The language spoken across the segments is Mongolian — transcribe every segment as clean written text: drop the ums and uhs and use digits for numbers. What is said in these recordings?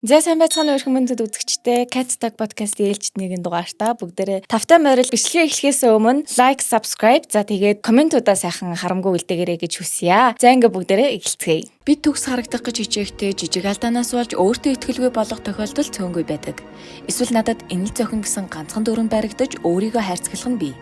За, сайн байцгаана уу, эрхэм хүндэт үзэгчдээ. Cat Talk podcast ээлжид нэгэн дугаартаа бүгдээрээ тавтай морил. Бичлэгээ эхлэхээс өмнө like, subscribe, за тэгээд comment уудаа сайхан харамгүй үлдээгээрэй гэж хүсье. За, ингээ бүгдээрээ эхэлцгээе. Бид төгс харагдах гэж хичээхдээ жижиг алдаанаас болж өөртөө итгэлгүй болох тохиолдол цөөнгүй байдаг. Эсвэл надад энэ л зохин гэсэн ганцхан дүрэм баригдаж өөрийгөө хайрцаглах нь бий.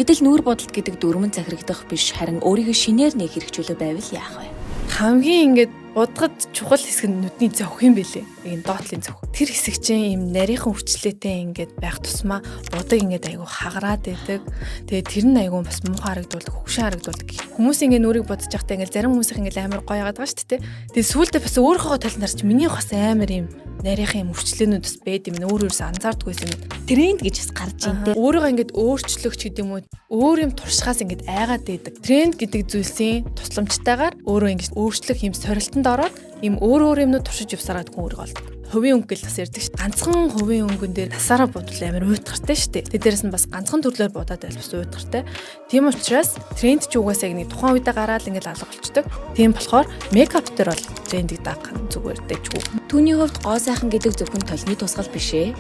Гэтэл нүүр будалт гэдэг дүрэм нь захирагдах биш, харин өөрийгөө шинээр нэг хэрэгжүүлэх байвал яах вэ? Хамгийн ингээд будгад чухал хэсэг нь нүдний зөнх юм бэлээ. Яг энэ доотлын зөнх. Тэр хэсэг чинь ийм нарийнхан үрчлээтэй ингээд байх тусмаа будаг ингээд айгу хагараад байдаг. Тэгээ тэр нь айгу бас муухай харагдуулдаг, хөгшин харагдуулдаг. Хүмүүс ингээд нүрийг будаж байхдаа ингээд зарим хүмүүсийнх ингээд амар гоё яагаад байгаа шүү дээ. Тэгээ сүүлдээ бас өөрийнхөө талын дарч минийх бас амар ийм нарийнхан юм үрчлээнүүд бас байд юм. Өөр өөрөөсөө анзаардаггүй юм. Тренд гэж бас гарч ийн те. Өөрийгөө ингээд өөрчлөх ч гэдэг юм уу. Өөр юм туршихаас ингээд айгаад байдаг. Тренд гэдэг зүйлсийн тусламжтайгаар өөрөө ингээд өөрчлөх юм сорилтонд ороод ийм өөр өөр юмнууд туршиж явсараад хүн өөрийгөө олдог. Хувийн өнгө гэл бас ярьдаг шүү. Ганцхан хувийн өнгөн дээр насаараа будвал амар уйтгартай шүү дээ. Тэ дээрэс нь бас ганцхан төрлөөр будаад байл бас уйтгартай. Тийм учраас тренд ч угаасаа яг нэг тухайн үедээ гараад ингээд алга болчдөг. Тийм болохоор makeup дээр бол трендийг даах нь зүгээр дэжгүй. Түүний хувьд гоо сайхан гэдэг зөвхөн толны тусгал биш ээ.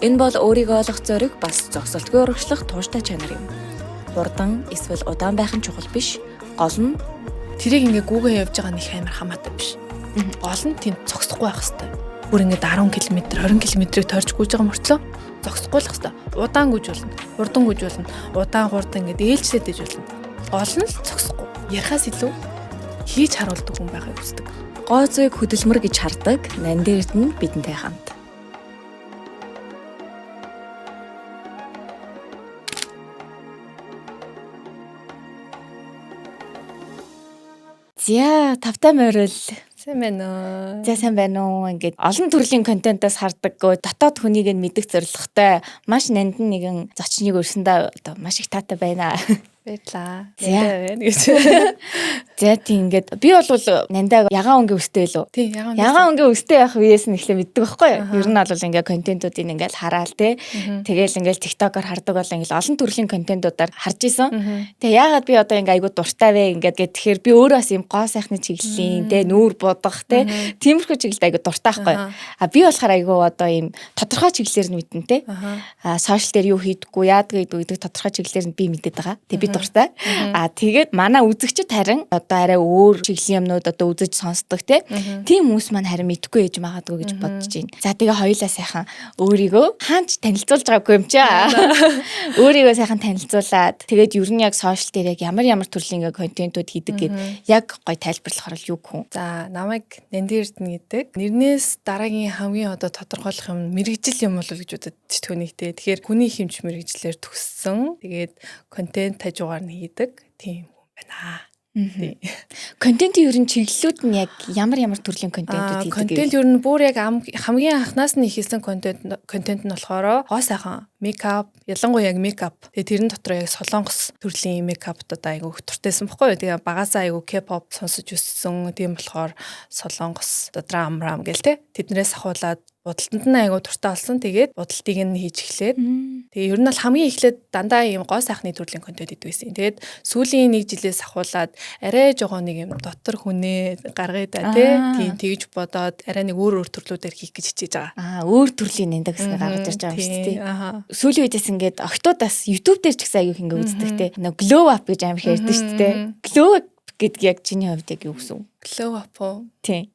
Энэ бол өөрийгөө олох зориг, бас зогсолтгүй урагшлах тууштай чанар юм. Хурдан эсвэл удаан байх нь чухал биш. Гол нь тэрийг ингээ гүүгээ явж байгаа нь их амар хамаатай биш. Гол нь тийм зогсохгүй байх хэвээр. Бүр ингээд 10 км, 20 км-ийг тойрч гүйж байгаа мөртлөө зогсохгүй л хэвээр. Удаан гүйж болно, хурдан гүйж болно. Удаан хурдан ингээд ээлжлээд иж болно. Гол нь л зогсохгүй. Ярихаас илүү хийж харуулдаг хүн байхыг хүсдэг. Гоо зүйг хөдөлмөр гэж хардаг Нандин Эрдэнэ бидэнтэй хамт. За, тавтай морил. Сайн байна уу? За, сайн байна уу? Ингээд олон төрлийн контентаас хардаггүй дотоод хүнийг нь мэдэх зорилготой маш нандин нэгэн зочныг өрсөндөө одоо маш их таатай байна. Баярлаа. За. Баярлалаа байна гэж. За, тийм, ингээд би бол Нандаг ягаан өнгийн өстэй лүү. Тийм, ягаан. Ягаан өнгийн өстэй явах үеэс нь эхлээ мэддэг байхгүй юу? Ер нь бол ингээ контентуудыг ингээл хараал те. Тэгээл ингээл TikTok-оор хардаг бол ингээл олон төрлийн контентуудаар харж исэн. Тэгээ яагаад би одоо ингээ айгу дуртай вэ ингээд тэгэхээр би өөрөө бас юм гоо сайхны чиглэлийн те, нүүр будах те, тиймэрхүү чиглэлд айгу дуртай байхгүй юу? А би болохоор айгу одоо ийм тодорхой чиглэлээр нь мэднэ те. А social дээр юу хийдэггүй, яадаг гэдэг тодорхой чиглэлээр нь би мэдээд байгаа. Тэгээ би дуртай. А тэгээд манай үзэгчид харин одоо арай өөр чиглэлийн юмнууд одоо үзэж сонсдог те. Тийм хүмүүс маань харин мэдэхгүй ээж магадгүй гэж бодож байна. За, тэгээ хоёулаа сайхан өөрийгөө хаач танилцуулж байгаагүй юм чи. Өөрийгөө сайхан танилцуулаад, тэгээд ер нь яг social дээр яг ямар ямар төрлийн ингээ контентууд хийдэг гэд яг гой тайлбарлахаар л юу гэх юм. За, намайг Нандин Эрдэнэ гэдэг. Нэрнээс дараагийн хамгийн одоо тодорхойлох юм мэргэжил юм болов гэж бодод түүнийг те. Тэгэхээр хүний хэмж мэргэжлээр төгссөн. Тэгээд контент хажуугаар нь хийдэг тийм хүн байна. Контентын ер нь чиглэлүүд нь яг ямар ямар төрлийн контентууд хийдэг? Контент ер нь бүр яг хамгийн анхнаас нь хийсэн контент нь болохоор гоо сайхан makeup, ялангуяа яг makeup. Тэгээ тэрэн дотор яг солонгос төрлийн makeup-ууд айгу их дуртайсан бохгүй юу. Тэгээ багасаа айгу K-pop сонсож өссөн. Тийм болохоор солонгос одоо драм рам гэл те. Тэднээс ахуулаад будалтанд нь айгу дуртай болсон. Тэгээд будалтыг нь хийж эхлээд, тэгээ ер нь бол хамгийн эхлээд дандаа ийм гоо сайхны төрлийн контент хийдэг байсан. Тэгээд сүүлийн нэг жилээс ахуулаад арай жогоо нэг юм дотор хүнээ гаргая да тий. Тийм, тэгж бодоод арай нэг өөр өөр төрлүүдээр хийх гэж хичээж байгаа. Аа, өөр төрлийн нэндэг гэсэн гаргаж ирж байгаа юм шүү дээ. Сүүлийн үедээс ингээд октоудаас YouTube дээр ч гэсэн аягүй ингээ үздэг те. Нэг glow up гэж амар их ярьдаг шүү дээ. Glow up гэдэг яг чиний хувьд яг юу гэсэн үг? Glow up уу? Тийм.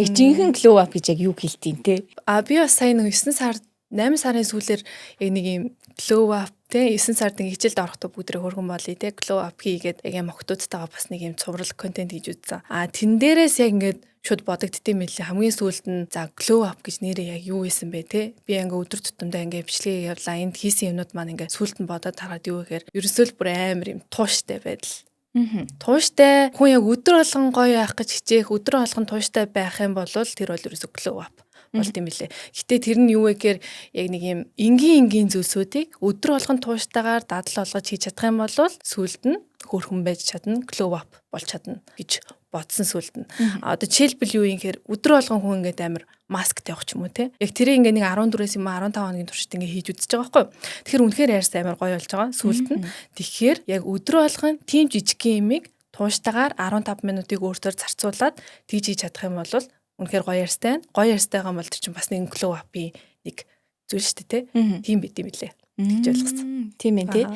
Яг жинхэнэ glow up гэж яг юу хэлтiin те? А би бас сая нэг 9 сар, 8 сарын сүүлээр яг нэг юм glow up те, 9 сард нэг хичээлд орохдоо бүгдээ хөргөн болъё те, glow up хийгээд яг юм охтуудтайгаа бас нэг юм цуврал контент хийж үзсэн. А тэн дээрээс яг ингээд шууд бодогддсон мэлээ. Хамгийн сүүлд нь за, glow up гэж нэрээ яг юу байсан бэ те? Би ингээ өдөр тутамдаа ингээ бичлэгээ явлаа. Энд хийсэн юмнууд маань ингээ сүүлд нь бодоод хараад юу гэхээр ерөөсөө л бүр амар юм тууштай байдал. Тууштай хүн яг өдөр болгон гоё байх гэж хичээх, өдөр болгон тууштай байх юм бол тэр бол ерөөсөө glow up болд юм билээ. Гэтэ тэр нь юу вэ гэхээр яг нэг юм энгийн энгийн зүйлсүүдийг өдөр болгон тууштайгаар дадал болгож хийж чадах юм бол сүүлд нь хөөрхөн байж чадна, glow up болж чадна гэж бодсон сүүлд нь. А одоо жишээлбэл юу юм гэхээр өдөр болгон хүн ингээд амар маск тавих ч юм уу те. Яг тэрийг ингээд нэг 14-өөс юм 15 хоногийн туршид ингээд хийж үзэж байгаа байхгүй юу. Тэгэхээр үнэхээр ярьсан амар гоё болж байгаа сүүлд нь. Тэгэхээр яг өдөр болгон тийм жижигхэн юмыг тууштайгаар 15 минутыг өөртөө зарцуулаад тэгж хийж чадах юм бол Үнэхээр гоё арьстай байна. Гоё арьстайгаа бол тэр чинь бас нэг glow up-ийн нэг зүйл шүү дээ, тэ. Тийм байт юм билээ гэж ойлгосон. Тийм ээ, тий.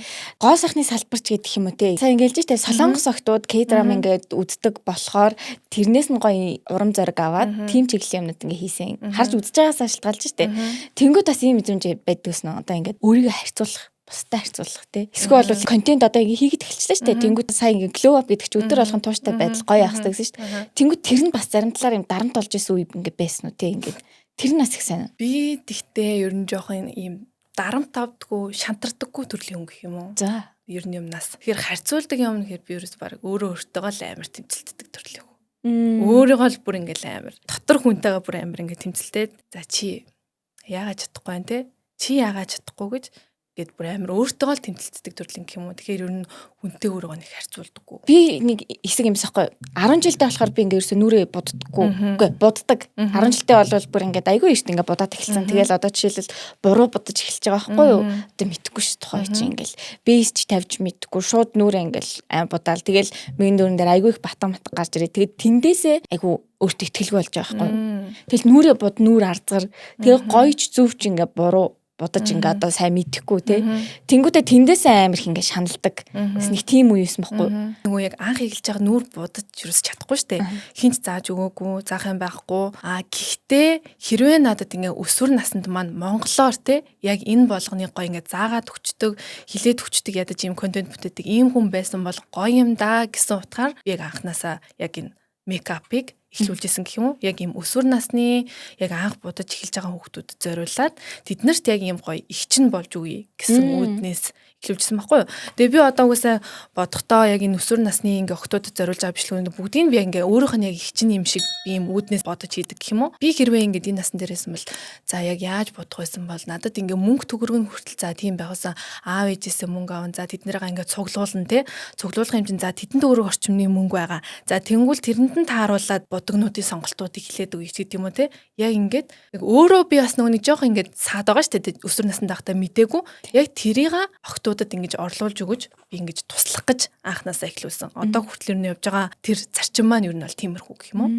Гоо сайхны салбарч гэдэг юм уу, те. Сайн ингээл ж, те, солонгос охтууд K-drama ингээд үздэг болохоор тэрнээс нь гоё урам зориг аваад тийм чиглэлийн юмнууд ингээ хийсэн. Харж үзэж байгаасаа шалтгаалж штэ. Тэнгүүд бас ийм мэдрэмж байдгүйсэн үү? Одоо ингээд өөрийгөө харьцуулах, бусдад харьцуулах, тий. Эсвэл бол контент одоо ингээ хийгээд эхэлчихлээ шүү дээ. Тэнгүүд сая ингээ glow up гэдэг чи өдөр болгон тууштай байдал гоё явах хэрэгтэй гэсэн шүү дээ. Тэнгүүд тэр нь бас зарим талаар юм дарамт болж исэн үе ингээ байсан уу, те, ингээд. Тэр нь бас их сайн. Би тэгтээ ер нь жоохон ийм дарамт авдггүй, шантардаггүй төрлийн хүн гэх юм уу? Ер нь юмнаас. Тэгэхээр харьцуулдаг юм гэхээр би ерөөс баг өөрөө өөртөөгөө л амар тэмцэлддэг төрлийн хүн. Өөрийгөө л бүр ингээл амар дотор хүнтэйгээ бүр амар ингээ тэмцэлдээд, за, чи яагаад чадахгүй байна, те? Чи яагаад чадахгүй гэж гээд бүр амар өөртөөгөө л тэмцэлддэг төрлийн гэх юм уу. Тэгэхээр ер нь хүнтэй өөрийгөө нэг харьцуулдаггүй. Би нэг хэсэг юмс ахгүй. 10 жилдээ болохоор би ингээ ерөөсөө нүрээ буддаггүй. Үгүй, буддаг. 10 жилдээ бол бүр ингээд айгүй эрт ингээ будаад эхэлсэн. Тэгэл одоо жишээлбэл буруу будаж эхэлж байгаа байхгүй юу? Одоо мэдхгүй ш, тухай чи ингээл base ч тавьж мэдхгүй, шууд нүрээ ингээл аим будаал. Тэгэл мэн дөрөн дээр айгүй их батан матан гарч ирээ. Тэгээд тэндээсээ айгүй өөртөө итгэлгүй болж байгаа байхгүй юу? Тэгэл нүрээ буд, нүр арзгар. Тэгээ гоёч зөвч ингээ буруу будаж ингээ одоо сайн мэдэхгүй, те. Тэнгүүтээ тэндээсээ амар их ингээ шаналдаг. Бас нэг тийм үе юусэн бохгүй. Нөгөө яг анх эхэлж байгаа нүр будаж юус чадахгүй штэ. Хинч зааж өгөөгүй, заах юм байхгүй. А гэхдээ хэрвээ надад ингээ өсвөр наснд маань монголоор, те, яг энэ болгоны гоё ингээ заагаад өгчдөг, хилээд өгчдөг, ядаж ийм контент бүтээдэг ийм хүн байсан бол гоё юм да гэсэн утгаар би яг анханасаа яг энэ makeup-ыг эхлүүлжсэн гэх юм уу? Яг ийм өсвөр насны яг анх будаж эхэлж байгаа хүүхдүүдэд зориулаад тэднэрт яг ийм гоё эгчин болж өгье гэсэн үүднээс эхлүүлжсэн байхгүй юу? Тэгээ би одоо угаасаа бодохдоо яг энэ өсвөр насны ингээ охтуудад зориулж байгаа бичлэгүүд бүгдийг би ингээ өөрөөх нь яг эгчин юм шиг би ийм үүднээс бодож хийдэг гэх юм уу? Би хэрвээ ингээд энэ насн дээрээс бол за, яг яаж бодох байсан бол надад ингээ мөнгө төгрөг нь хүртэл, за, тийм байхсан, аав ээжээсээ мөнгө аван, за, тэднэрээ ингээ цуглуулна, те, цуглуулах юм чинь, за, тэдэн төгрөг орчимны мөнгө байгаа. За, тэнгуул тэрэнд нь тааруулаад будагнуудын сонголтуудыг эхлээд өгье гэдэг юм уу, те. Яг ингээд яг өөрөө би бас нөгөө нэг жоох ингээд саад байгаа шүү дээ, өсвөр наснд байхдаа мдээгүй, яг тэрийг охтуудад ингэж орлуулж өгөж, би ингэж туслах гэж анханасаа эхлүүлсэн. Одоо хүртэл ер нь явж байгаа тэр зарчим маань ер нь бол тиймэрхүү гэх юм уу?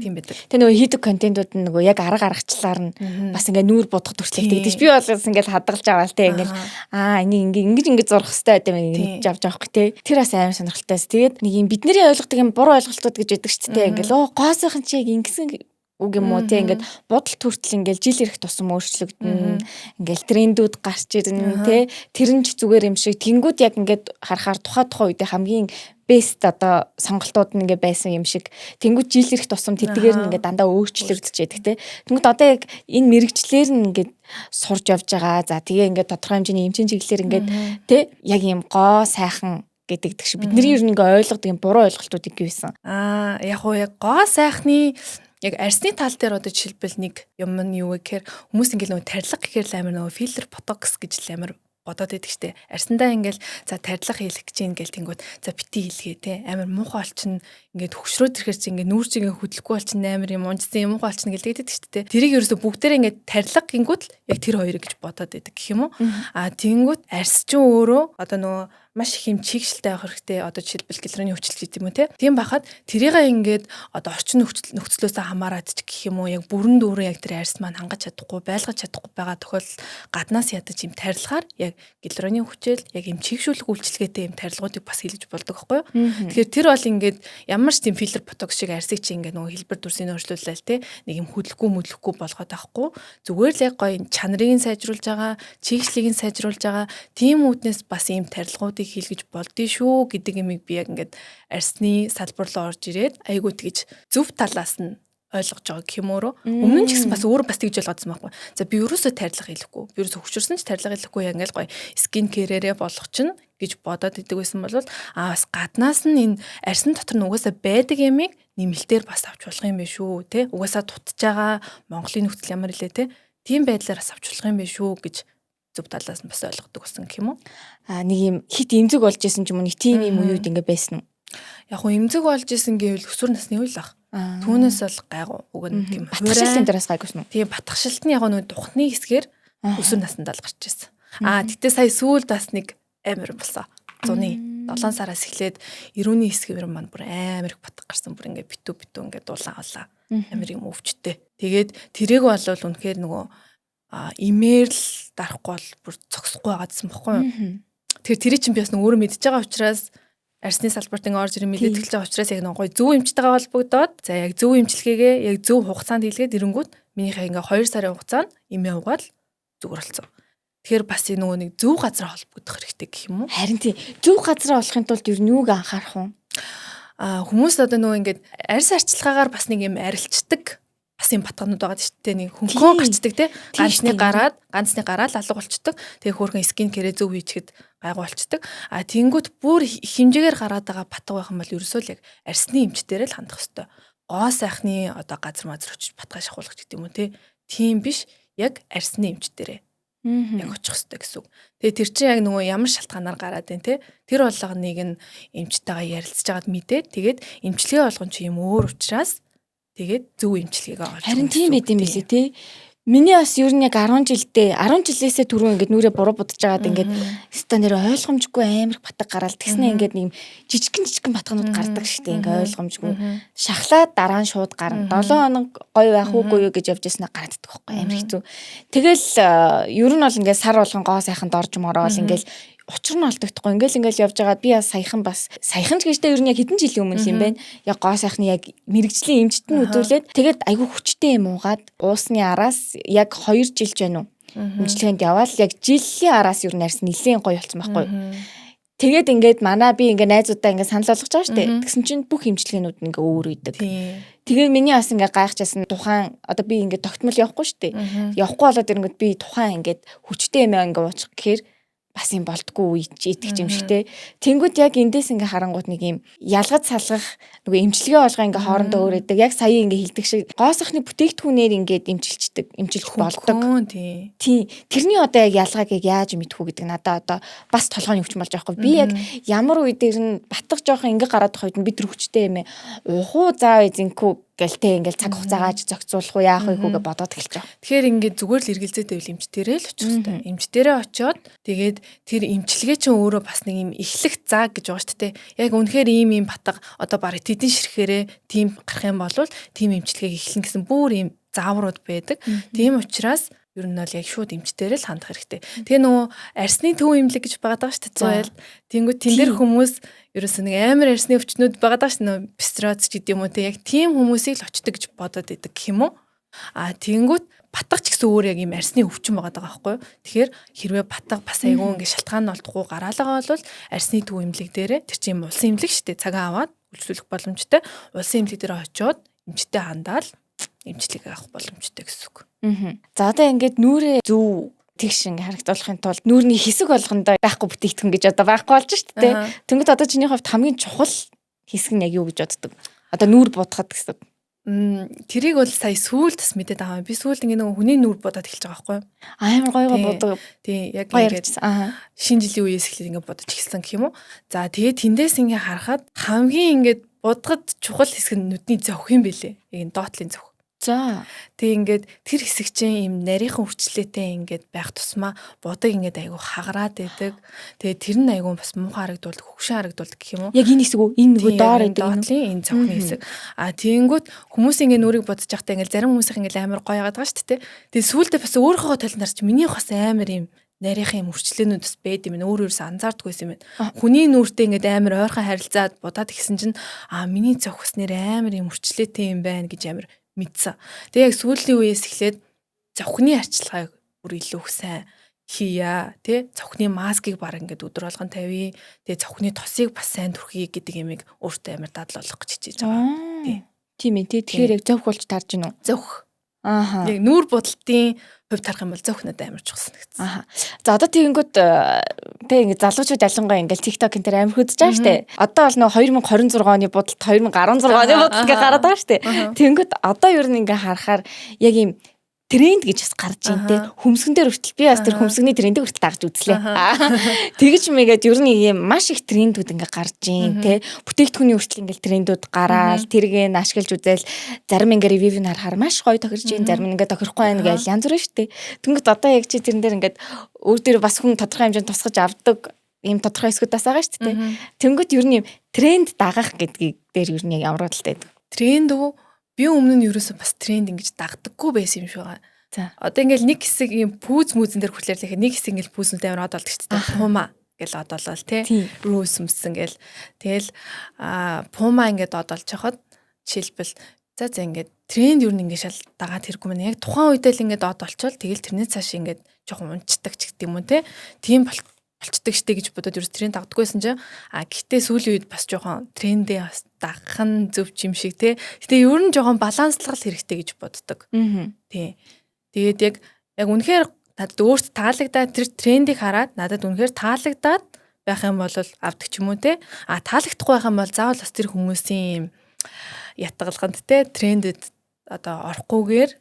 Тийм байдаг. Тэгээ нөгөө хийдэг контентууд нь нөгөө яг арга аргачлалаар нь бас ингээ нүүр будах төртлөө тэгдэг ш. Би бол бас ингээл хадгалж аваал, те, ингээл аа, энийг ингээ ингэж ингэж зурх хэвээр байт юм ингэж авч авахгүй, те. Тэр бас амар сонирхолтой. Тэгээд нэг юм бидний ойлгодог юм буруу ойлголтууд гэж байдаг шүү дээ. Ингээл оо, гоо сайхан чи яг ингэсэн үг юм уу, те, ингээд бодолт хүртэл ингээл жил ирэх тусам өөрчлөгдөнө, ингээл трендүүд гарч ирнэ, те, тэр нь ч зүгээр юм шиг. Тэнгүүд яг ингээд харахаар тухай тухай үедээ хамгийн best одоо сонголтууд нь ингээ байсан юм шиг. Тэнгүүд жил ирэх тусам тэдгээр нь ингээ дандаа өөрчлөгдөж байдаг, те. Тэнгүүд одоо яг энэ мэрэгчлэр нь ингээд сурж явж байгаа. За, тэгээ ингээд тодорхой хэмжээний эмчийн чиглэлээр ингээд, те, яг ийм гоо сайхан гэдэг шиг бидний ер нь ингээ ойлгодог юм буруу ойлголтууд ингээ байсан. Аа, яг уу, яг гоо сайхны яг арьсны тал дээр одоо жишээлбэл нэг юм нь юу вэ гэхээр хүмүүс ингээл нөгөө тарилга гэхээр л амар нөгөө filler, ботокс гэж л амар бодоод идэг штэ. Арьсандаа ингээл, за, тарилга хийлэх гэж ингээл тэнгүүд, за, бити хийлгээ, те, амар муухай болчихно, ингээд хөгшрөөд ирэхэр чи ингээд нүүр чигээ хөдлөхгүй болчихно, амар юм унжсан юм муухай болчихно гэлдэг штэ, те. Тэрийг ерөөсө бүгдээрээ ингээд тарилга гингүүт л яг тэр хоёрыг гэж бодоод идэг гэх юм уу. А тэнгүүт арьс чинь өөрөө одоо нөгөө маш их юм чигшилтэй байх хэрэгтэй. Одоо жишээлбэл гэлрээний хүчлэл гэдэг юм уу, те. Тийм байхад тэрийг ингээд одоо орчин нөхцлөөсөө хамаарат ч гэх юм уу, яг бүрэн дүүрэн яг тэр арьс маань хангаж чадахгүй, байлгаж чадахгүй байгаа тохиолдолд гаднаас ядаж юм тарилгаар яг гэлрөөний хүчэл, яг юм чигшүүлэх үйлчилгээтэй юм тарилгуудыг бас хийлгэж болдог байхгүй юу. Тэгэхээр тэр бол ингээд ямар ч тийм filler, ботокс шиг арьсыг чи ингээд нөгөө хэлбэр дүрсийг өөрчлүүлээл, те, нэг юм хөдлөхгүй мөдлөхгүй болгоод авахгүй, зүгээр л яг гоё чанарыг сайжруулж байгаа, чигшлийг сайжруулж байгаа тийм үүднээс бас ийм тарилгуудыг хийлгэж болдсон шүү гэдэг юмыг би яг ингээд арьсны салбар руу орж ирээд айгуу тэгж зөв талаас нь ойлгож байгаа гэх юм уу. Өмнө нь ч гэсэн бас өөр бас тэгж ойлгоодсон байхгүй. За, би ерөөсөө тарилга хийлэхгүй. Би ерөөсөө хөгшөрсөн ч тарилга хийлэхгүй, яг ингээл гоё skin care-ээрээ болох чинь гэж бодоод идэг байсан бол аа, бас гаднаас нь энэ арьсан дотор нь угаасаа байдаг ямыг нэмэлтээр бас авч болох юм байна шүү, те. Угаасаа дутж байгаа Монголын нөхцөл ямар илээ, те. Тийм байдлаар бас авч болох юм байна шүү гэж зөв талаас нь бас ойлгодог болсон гэх юм уу? А нэг юм хит эмзэг болж исэн ч юм уу, нэг тийм юм үеуд ингээ байсан уу? Яг хуу эмзэг болж исэн гэвэл өсвөр насны үе л ах. Түүнээс бол гайгүй. Уг нь тийм батгшилтын дээрээс гайгүйсэн үү? Тийм, батгшилт нь яг нөгөө тухны хэсгээр өсвөр наснд л гарч ирсэн. Аа, тэгтээ сая сүүлд бас нэг амар болсон. Зуны 7 сараас эхлээд эрүүний хэсгээр маань бүр амар их батг гарсан. Бүр ингээ битүү битүү ингээ дулаан болоо. Амар юм өвчтэй. Тэгээд тэрийг бол үнэхээр нөгөө имэйл дарахгүй бол бүр зогсохгүй байгаадсан бохгүй юу. Тэгэхээр тэрийг чинь би бас нөгөө өөрөө мэдж байгаа учраас арсны салбарт ингээ орж ирэн мэдээд эхэлж байгаа учраас яг нэг гоё зөв эмчтэйгээ холбогдоод, за яг зөв эмчилгээгээ яг зөв хугацаанд хийлгээд ирэнгүүт минийхээ ингээ 2 сарын хугацаанд эмээ угаал зүгээр болсон. Тэгэхээр бас нөгөө нэг зөв газар холбогдох хэрэгтэй гэх юм уу? Харин тий, зөв газар олохын тулд ер нь юуг анхаарах вэ? Хүмүүс одоо нөгөө ингээд арьс арчилгаагаар бас нэг юм арилчдаг бас юм батганууд байгаа шүү дээ. Нэг хөнгөн гарчдаг те. Ганцны гараад, ганцны гараал алга болчдөг. Тэгээ хөөрхөн skin care ээ зөв хийчихэд гайгүй болчдөг. А тэнгүүт бүр хэмжээгээр гараад байгаа батга байх юм бол ерөөсөө л яг арсны эмчтэрээ л хандах хэвээр. Гоо сайхны одоо газар мазар очиж батгаа шахуулах гэдэг юм уу те. Тийм биш. Яг арсны эмчтэрээ яг очих хэвээр гэсэн үг. Тэгээ тэр чинь яг нөгөө ямар шалтгаанаар гараад байна те. Тэр болгоныг нь эмчтэйгээ ярилцж байгаад мэдээд, тэгээд эмчилгээ болгон чи юм өөр учраас тэгээд зөв эмчилгээг олж. Харин тийм байд юм билээ те. Миний бас ер нь яг 10 жилдээ, 10 жилээсээ түрүү ингээд нүрээ буруу будаж байгаад ингээд өстой нэр ойлгомжгүй амар батг гараал тэгснэ, ингээд нэг жижигхэн жижигхэн батганууд гардаг штэ, ингээд ойлгомжгүй. Шахлаад дараа нь шууд гарна. 7 хоног гоё байх уугүй юу гэж явж яснаа гараад идэх байхгүй, амар хэцүү. Тэгэл ер нь бол ингээд сар болгон гоо сайханд орж мороод ингээд учир нь олдогдохгүй ингээл ингээл явж байгаад би бас саяхан, бас саяхан ч гэжтэй ер нь яг хэдэн жилийн өмнө юм бэ, яг гоо сайхны яг мэрэгжлийн эмчт нь үзүүлээд, тэгээд айгүй хүчтэй юм уугаад уусны араас яг 2 жил ч байна уу, эмчилгээнд яваал яг жилийн араас ер нь арьс нэлээд гоё болсон байхгүй. Тэгээд ингээд манай би ингээ найзуудаа ингээ санал болгож байгаа шүү дээ. Тэгсэн чинь бүх эмчилгээнүүд нь ингээ өөр үйдэг. Тэгээ миний бас ингээ гайхчихсан, тухайн одоо би ингээ тогтмол явахгүй шүү дээ. Явахгүй болоод ирэнгүүт би тухайн ингээд хүчтэй юм ингээ уучих гэхээр бас юм болдгоо үе идэх юм шиг те. Тэнгүүд яг эндээс ингээ харангуут нэг юм ялгаж салгах нөгөө эмчилгээ болгоо ингээ хоорондоо өөр өгдөг. Яг сая ингээ хэлдэг шиг гоо сайхны бүтээгдэхүүнээр ингээд эмчилчдэг, эмчилж болдог. Тий. Тий. Тэрний одоо яг ялгааг яг яаж мэдэх үү гэдэг надаа одоо бас толгойн өвчин болж байгаа хгүй. Би яг ямар үе дээр нь батг жоохон ингээ гараад байгаа үед нь би тэр хүчтэй юм уухуу заа зинкүү гэл те, ингээл цаг хугацаагааж зохицуулах уу, яах вэ гүгээ бодоод эхэлж байгаа. Тэгэхээр ингээд зүгээр л эргэлзээтэй байвал эмч дээрээ л очих хэрэгтэй. Эмч дээрээ очиод тэгээд тэр эмчилгээ чинь өөрөө бас нэг юм эхлэх заа гэж байгаа шүү дээ. Яг үнэхээр ийм ийм батга одоо бараг тэдэн ширхээрээ тийм гарах юм бол тийм эмчилгээг эхлэн гэсэн бүр ийм зааврууд байдаг. Тийм учраас ер нь бол яг шууд эмчтэрээ л хандах хэрэгтэй. Тэгээ нөгөө арсны төв эмнэлэг гэж байгаа даа шүү дээ. Зуял. Тэнгүү тэн дээр хүмүүс ерөөсөө нэг амар арсны өвчнүүд байгаа даа шүү дээ. Бистроц ч гэдэм юм уу те. Яг тийм хүмүүсийг л очдог гэж бодоод идэг гэх юм уу? А тэнгүүт батга ч гэсэн өөр яг юм арсны өвчин байгаа даа байхгүй юу? Тэгэхээр хэрвээ батга бас айгүй ингээ шалтгаан нь олдохгүй гараалгаа бол арсны төв эмнэлэг дээрээ, тэр чинь юм улсын эмнэлэг шүү дээ. Цагаан аваад үйлчлүүлэх боломжтой. Улсын эмнэлэг дээр очиод эмчтэй хандаал эмчилгээ авах боломжтой гэсэн үг. За одоо ингээд нүрээ зөв тэгш ингээ харагдуулахын тулд нүүрний хэсэг болгондоо байхгүй бүтээгдэхүүн гэж одоо байхгүй болж шүү дээ. Тэнгүүд одоо чиний хувьд хамгийн чухал хэсэг нь яг юу гэж боддог? Одоо нүүр будахад гэсэн. Тэрийг бол сая сүүлд бас мэдээд байгаа юм. Би сүүлд ингээ нөгөө хүний нүүр будаад эхэлж байгаа байхгүй юу? Амар гоё гоё будаг. Тий, яг ингээд шинэ жилийн үеэс эхлээд ингээ будаж эхэлсэн гэх юм уу? За тэгээд тэндээс ингээ харахад хамгийн ингээд будахад чухал хэсэг нь нүдний зовх юм бэлээ. Яг энэ доотлын зовх. За. Тэг ингээд тэр хэсэг чинь ийм нарийнхан үрчлээтэй ингээд байх тусмаа будаг ингээд айгу хагараад байдаг. Тэгээ тэр нь айгу бас муухай харагдуулдаг, хөгшин харагдуулдаг гэх юм уу? Яг энэ хэсэг үү? Энэ нөгөө доор байдаг доотлын энэ цонхны хэсэг. А тэгэнгүүт хүмүүс ингээд нүрийг бодож байхдаа ингээд зарим хүмүүсийн ингээд амар гоё яагаад байгаа шүү дээ. Тэгээ сүүлдээ бас өөрийнхөө талын дарч минийх бас амар юм нарийнхан юм үрчлээнүүд бас байд юм. Өөр өөрөөсөө анзаардаггүйсэн юм байна. Хүний нүүртэй ингээд амар ойрхон харилцаад будаад гисэн чинь а миний цонх бас нэр амар юм үрчлээтэй юм байна гэж амар мэдсэн. Тэгээ яг сүүлийн үеэс эхлээд зовхны арчилгааг бүр илүү их сайн хийя, тий, цохны маскыг баг ингээд өдөр болгон тавья. Тэгээ цохны тосыг бас сайн түрхье гэдэг юмыг өөртөө амар дадлал болгох гэж хичээж байгаа. Тий. Тийм ээ, тий. Тэгэхээр яг зовх болж таарж гинүү. Зовх. Ааха. Яг нүүр будалтын хувьд харах юм бол зовх надад амар чухал санагдсан. Ааха. За одоо тэгэнгүүт тэг ингээд залуучууд ялангуяа ингээд TikTok энэ төр амар хөдөж байгаа штэ. Одоо бол нөгөө 2026 оны будалт, 2016 оны будалт ингээ гараад байгаа штэ. Тэгэнгүүт одоо ер нь ингээ харахаар яг ийм тренд гэж бас гарч ийн те. Хөмсгөн дээр хүртэл би бас тэр хөмсгөний трендийг хүртэл дагаж үзлээ. Тэгэж мэгээд ер нь ийм маш их трендүүд ингээ гарч ийн те. Бүтээгдэхүүний хүртэл ингээ трендүүд гараал тэрийг нь ашиглаж үзэл, зарим ингээ review нь харахаар маш гоё тохирч ийн, зарим нь ингээ тохирохгүй байна гэж янз бүрэн шүү дээ. Тэнгүүт одоо яг чи тэрэн дээр ингээд өөр дээр бас хүн тодорхой хэмжээнд тусгаж авдаг ийм тодорхой хэсгүүд бас байгаа шүү дээ. Тэнгүүт ер нь ийм тренд дагах гэдгийг дээр ер нь яг ямар бодолтой байдаг? Тренд үү? Би өмнө нь ерөөсөө бас тренд ингэж дагдаггүй байсан юм шиг байгаа. Одоо ингээл нэг хэсэг юм пүүз мүзэн дээр хүртлээр л нэг хэсэг ингээл пүүзэнтэй амар од болдог шүү дээ. Puma гэл од болол тий. Rose өмссөн гэл. Тэгэл Puma ингээд од болж хахад жишээлбэл за за ингээд тренд юу нэг ингээд шал дагаад хэрэггүй мэн. Яг тухайн үедээ л ингээд од болчвол тэгэл тэрнээ цааш ингээд жоохон унцдаг ч гэдэг юм уу те. Тийм болчдөг штэ гэж бодоод ерөөс тренд дагдаггүйсэн чинь гэхдээ сүүлийн үед бас жоохон трендээ бас дагах нь зөв юм шиг те. Гэтэ ер нь жоохон баланслах хэрэгтэй гэж боддог. Тий. Тэгээд яг яг үнэхээр надад өөрт таалагдаад тэр трендийг хараад надад үнэхээр таалагдаад байх юм бол авдаг ч юм уу те. А таалагдахгүй байх юм бол заавал бас тэр хүмүүсийн юм ятгалганд те трендэд одоо орохгүйгээр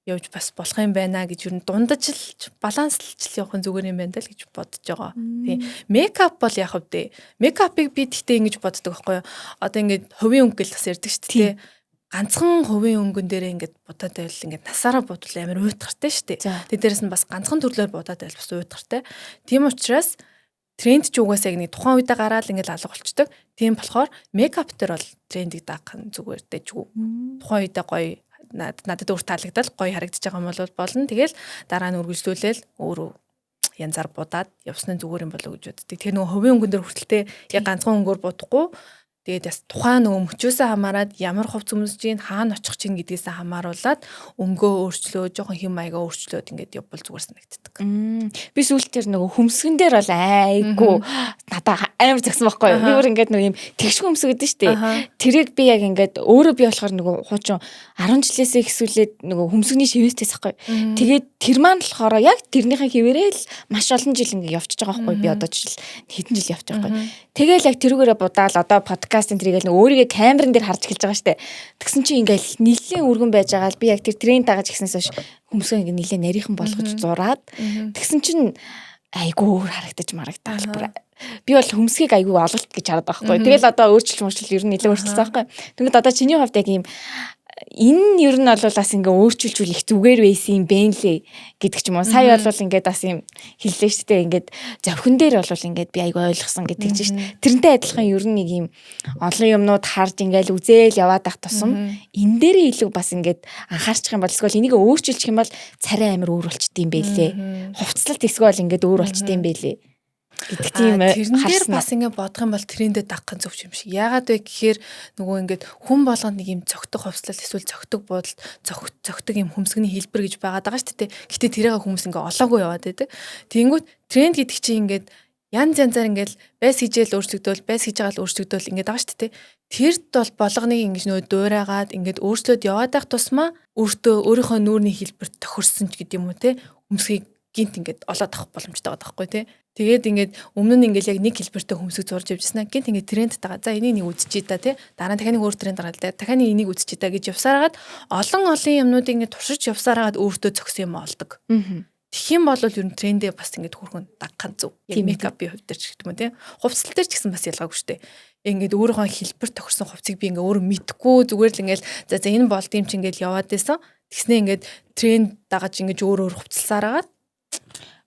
явж бас болох юм байна гэж ер нь дундажлж баланслж явах нь зүгээр юм байна даа л гэж бодож байгаа. Тийм. Makeup бол яг вэ? Makeup-ыг би тэгтээ ингэж боддог байхгүй юу? Одоо ингээд хувийн өнгө гэл бас ярьдаг шүү дээ. Ганцхан хувийн өнгөн дээрээ ингээд будаад байвал ингээд насаараа будвал амар уйтгартай шүү дээ. Тэгээ дээрэс нь бас ганцхан төрлөөр будаад байвал бас уйтгартай. Тийм учраас тренд ч угаасаа яг нэг тухайн үедээ гараад ингээд алга болчдөг. Тийм болохоор makeup дээр бол трендийг дагах нь зүгээр дэжгүй. Тухайн үедээ гоё надад өөр таалагдал гоё харагдаж байгаа юм бол болно. Тэгэл дараа нь үргэлжлүүлээл өөрөө янзаар будаад явсны зүгээр юм болоо гэж боддог. Тэр нөгөө хувийн өнгөн дээр хүртэлтэй яг ганцхан өнгөөр будахгүй. Тэгээд бас тухайн нөгөө мөчөөсөө хамаарат ямар хувц өмсөж гин хаана очих чинь гэдгээсээ хамааруулад өнгөө өөрчлөө, жоохон хэм маягаа өөрчлөөд ингээд явбал зүгээр санагддаг. Би сүүлд тэр нөгөө хөмсгөн дээр бол айгүй надаа амар згсэн байхгүй юу. Би бүр ингээд нөгөө юм тэгшгүй хөмсөг гэдэг шүү дээ. Тэрийг би яг ингээд өөрөө би болохоор нөгөө хуучин 10 жилээсээ ихсүүлээд нөгөө хөмсгний шивээстэйс байхгүй. Тэгээд тэр маань болохоор яг тэрнийхээ хэвээрээ л маш олон жил ингээд явчихж байгаа байхгүй. Би одоо жишээл хэдэн жил явж байгаа байхгүй. Тэгэл яг тэрүүгээрээ будаал одоо подкастын тэргээл өөрийгөө камерын дээр харж эхэлж байгаа штэ. Тэгсэн чинь ингээл нилээн өргөн байж байгаа л би яг тэр тренд дагаж гиснээс хойш хөмсгөө ингээ нилээн нарийнхан болгож зураад тэгсэн чинь айгүй өөр харагдаж марагдаал бүр. Би бол хөмсгийг айгүй ололт гэж хараад байгаа байхгүй. Тэгэл одоо өөрчлөлт мөрчлөл ер нь нилээн өөрчлөлт байхгүй. Тэгмэд одоо чиний хувьд яг ийм энэ нь ер нь бол бас ингээ өөрчилжүүл их зүгээр байсан юм бэ лээ гэдэг ч юм уу. Сая бол ингээд бас юм хэллээ шүү дээ. Ингээд зовхин дээр бол ингээд би айгүй ойлгосон гэдэг чинь шүү дээ. Тэрнтэй адилхан ер нь нэг юм олон юмнууд харж ингээл үзээл яваад ах тусам энэ дээрээ илүү бас ингээд анхаарчих юм бол эсвэл энийг өөрчилчих юм бол царай амар өөр болчт юм бэлээ. Хувцлалт эсвэл ингээд өөр болчт юм бэлээ гэдэг тийм тэрэн дээр бас ингэ бодох юм бол трендэд дагах нь зөв юм шиг. Яагаад вэ гэхээр нөгөө ингээд хүн болгонд нэг юм цогтөг хувцлал эсвэл цогтөг буудалд цогтөг юм хөмсгний хэлбэр гэж байгаад байгаа шүү дээ. Гэтэ тэрийг хүмүүс ингээ олоогүй яваад байдаг. Тэнгүүт тренд гэдэг чинь ингээд янз янзаар ингээд байс хийжээл өөрчлөгдөөл, байс хийж байгаа л өөрчлөгдөөл ингээд байгаа шүү дээ. Тэрд бол болгоныг ингэж нөгөө дуурайгаад ингээд өөрчлөөд яваад байх тусмаа өөртөө өөрийнхөө нүүрний хэлбэрт тохирсон ч гэдэг юм уу те хөмсгийг гинт ингээд олоод авах боломжтой байгаа байхгүй те. Тэгээд ингээд өмнө нь ингээд яг нэг хэлбэртэй хөмсөг зурж явжсэн. Гинт ингээд тренд тагаа. За энийг нэг үзчихье да тий. Дараа нь дахиад нэг өөр тренд гараад да. Дахиад нэг энийг үзчихье да гэж явсараад олон олон юмнуудыг ингээд туршиж явсараад өөртөө зохисон юм олдог. Тэгэх юм бол ер нь трендээ бас ингээд хөрхөн дагах нь зөв. Яг мейкапын хувьд дээр ч гэх юм уу тий. Хувцлал дээр ч гэсэн бас ялгаагүй шүү дээ. Ингээд өөрийнхөө хэлбэр тохирсон хувцыг би ингээд өөрөө мэдхгүй зүгээр л ингээд за за энэ болд юм чи ингээд яваад байсан. Тэгснээ ингээд тренд дагаж ингээд өөр өөр хувцалсаар агаад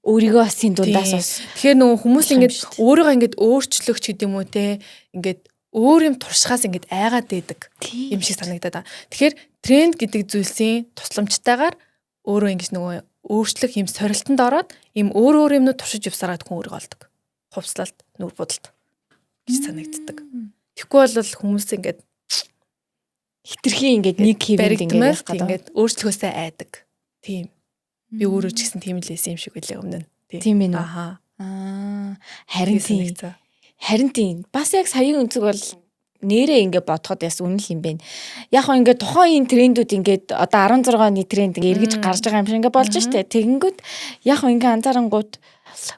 өөрийгөө бас энэ дундаас бас тэгэхээр нөгөө хүмүүс ингээд өөрийгөө ингээд өөрчлөх ч гэдэг юм уу те ингээд өөр юм туршихаас ингээд айгаад байдаг юм шиг санагдаад байгаа. Тэгэхээр тренд гэдэг зүйлсийн тусламжтайгаар өөрөө ингэж нөгөө өөрчлөх юм сорилтонд ороод юм өөр өөр юмнууд туршиж явсараад хүн өөрийгөө олдог. Хувцлалт, нүр будалт гэж санагддаг. Тэгэхгүй бол хүмүүс ингээд хитрхи ингээд нэг хэвэнд ингээд явах гэдэг ингээд өөрчлөхөөсөө айдаг. Тийм. Би өөрөө ч гэсэн тийм л байсан юм шиг байлээ өмнө нь. Тийм ээ. Аха. Аа харин тийм. Харин тийм. Бас яг саяын өнцөг бол нэрээ ингээ бодоход яс үнэн л юм бэ. Яг хоо ингээ тухайн энэ трендүүд ингээд одоо 16 оны тренд ингээ эргэж гарч байгаа юм шиг ингээ болж штэ. Тэгэнгүүт яг хоо ингээ анзаарангууд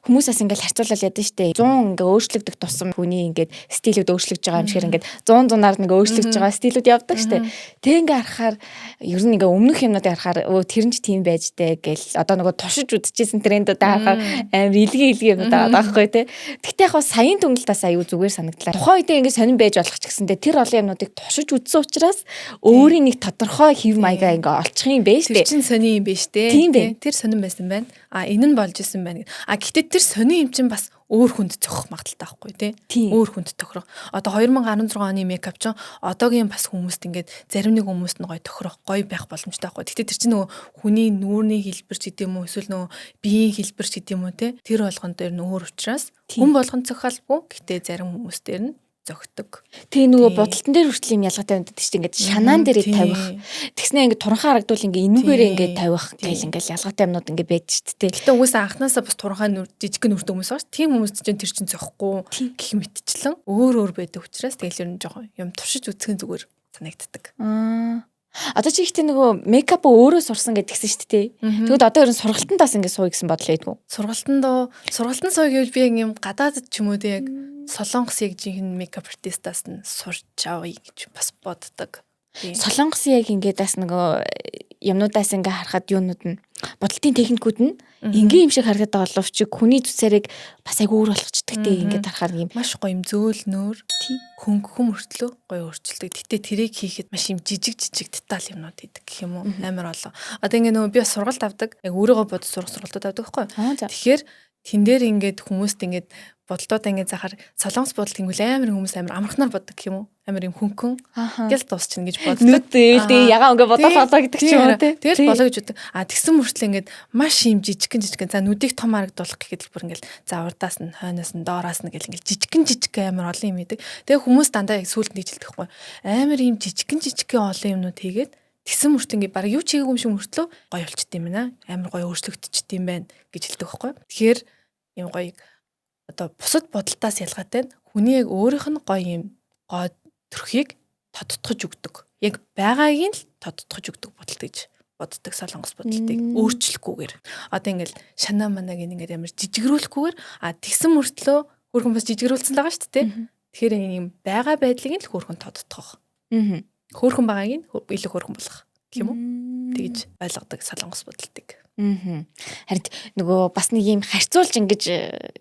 хүмүүс бас ингээл харьцуулал ядсан штэ. 100 ингээ өөрчлөгдөх тусам хүний ингээд стилүүд өөрчлөгдөж байгаа юм шиг ингээд 100 зунаар нэг өөрчлөгдөж байгаа стилүүд явдаг штэ. Тэг ингээ харахаар ер нь ингээ өмнөх юмнуудыг харахаар өө тэр нь ч тийм байж тээ гэл одоо нөгөө туршиж үзчихсэн трендүүдээ харахаар амар илгээ илгээ юмнууд байгаа байхгүй те. Тэгтээ яг саяын дүнэлтээс аюу зүгээр санагдлаа. Тухайн үедээ ингээ сонирн байж болох ч гэсэндээ тэр олон юмнуудыг туршиж үзсэн учраас өөрийн нэг тодорхой хэв маягаа ингээ олчих юм бэ штэ. Тэр чинь сони юм бэ штэ. Тэр сонин байсан байна. А энэ нь болж исэн байна. А Гэхдээ тэр сони юм чинь бас өөр хүнд зохих магадлалтай байхгүй тий. Өөр хүнд тохирох. Одоо 2016 оны makeup чинь одоогийн бас хүмүүст ингээд зарим нэг хүмүүст нь гоё тохирох, гоё байх боломжтой байхгүй. Гэхдээ тэр чинь нөгөө хүний нүүрний хэлбэр ч гэдэм үү, эсвэл нөгөө биеийн хэлбэр ч гэдэм үү те. Тэр болгон дээр нь өөр учраас хүн болгон зохиолгүй. Гэхдээ зарим хүмүүс дээр нь зөгтөг. Тэгээ нөгөө будалтан дээр хүртэл юм ялгаатай байдаг шүү дээ. Ингээд шанаан дээрээ тавих. Тэгснэ ингээд туранхай харагдвал ингээд энүүгээрээ ингээд тавих гэл ингээд ялгаатай юмнууд ингээд байдаг шүү дээ. Гэтэ угаасаа анханасаа бас туранхай нүр жижиг нүртэй хүмүүс байгаа шүү. Тийм хүмүүст чинь тэр чинь зөхгүй гэх мэтчлэн өөр өөр байдаг учраас тэгэл ер нь жоохон юм туршиж үзэх нь зүгээр санагддаг. Одоо чи ихтэй нөгөө makeup өөрөө сурсан гэдгийгсэн шүү дээ. Тэгвэл одоо ер нь сургалтанд бас ингээд сууя гэсэн бодол байдгүй. Сургалтанд сургалтанд сууя гэвэл би яг юм гадаадд ч юм уу те яг Солонгос яг жинхэнэ makeup artist аас нь сурч авъя гэж бас боддог. Солонгос яг ингээд бас нөгөө юмнуудаас ингээ харахад юунууд нь будалтын техникүүд нь энгийн юм шиг харагдаад байгаа боловч хүний зүсээрийг бас айгүй өөр болгочдөг те ингээд харахаар юм маш гоё юм зөөлнөр хөнгөн мөртлөө гоё өөрчилдөг. Гэтэ тэрийг хийхэд маш юм жижиг жижиг деталь юмнууд хийдэг гэх юм уу, амар олон. Одоо ингээ нөгөө би бас сургалт авдаг. Яг өөрийгөө бодож сурах сургалтууд авдаг байхгүй. Тэгэхээр тэн дээр ингээд хүмүүст ингээд будалтуудаа ингээд захаар Солонгос будалт гэнгүүл амар хүмүүс амар амархнаар боддог гэх юм уу? Амар юм хөнгөн гэл дуусчихна гэж боддог. Нүд ээлдээ ягаан өнгө бодол болоо гэдэг ч юм уу те. Тэгэл болоо гэж боддог. А тэгсэн мөртлөө ингээд маш юм жижигхэн жижигхэн за нүдийг том харагдуулах гэхэд л бүр ингээд за урдаас нь хойноос нь доороос нь гэл ингээд жижигхэн жижигхэн амар олон юм хийдэг. Тэгээ хүмүүс дандаа яг сүүлд нэг жилдэг байхгүй. Амар юм жижигхэн жижигхэн олон юмнууд хийгээд тэгсэн мөртлөө ингээд баг юу ч хийгээгүй юм шиг мөртлөө гоё болчт юм байна. Амар гоё өөрчлөгдчихдөг юм байна гэж хэлдэг байхгүй. Тэгэхээр юм гоё одоо бусад будалтаас ялгаатай нь хүний яг өөрийнх нь гоё юм гоо төрхийг тодтогч өгдөг. Яг байгаагийг л тодтогч өгдөг будалт гэж боддог Солонгос будалтыг өөрчлөхгүйгээр. Одоо ингээл шанаа манааг ингээд амар жижигрүүлэхгүйгээр а тэгсэн мөртлөө хөөрхөн бас жижигрүүлсэн л байгаа шүү дээ. Тэгэхээр юм байгаа байдлыг нь л хөөрхөн тодтогох. Хөөрхөн байгааг нь илүү хөөрхөн болгох гэх юм уу? Тэгж ойлгодог Солонгос будалтыг. Харин нөгөө бас нэг юм харьцуулж ингэж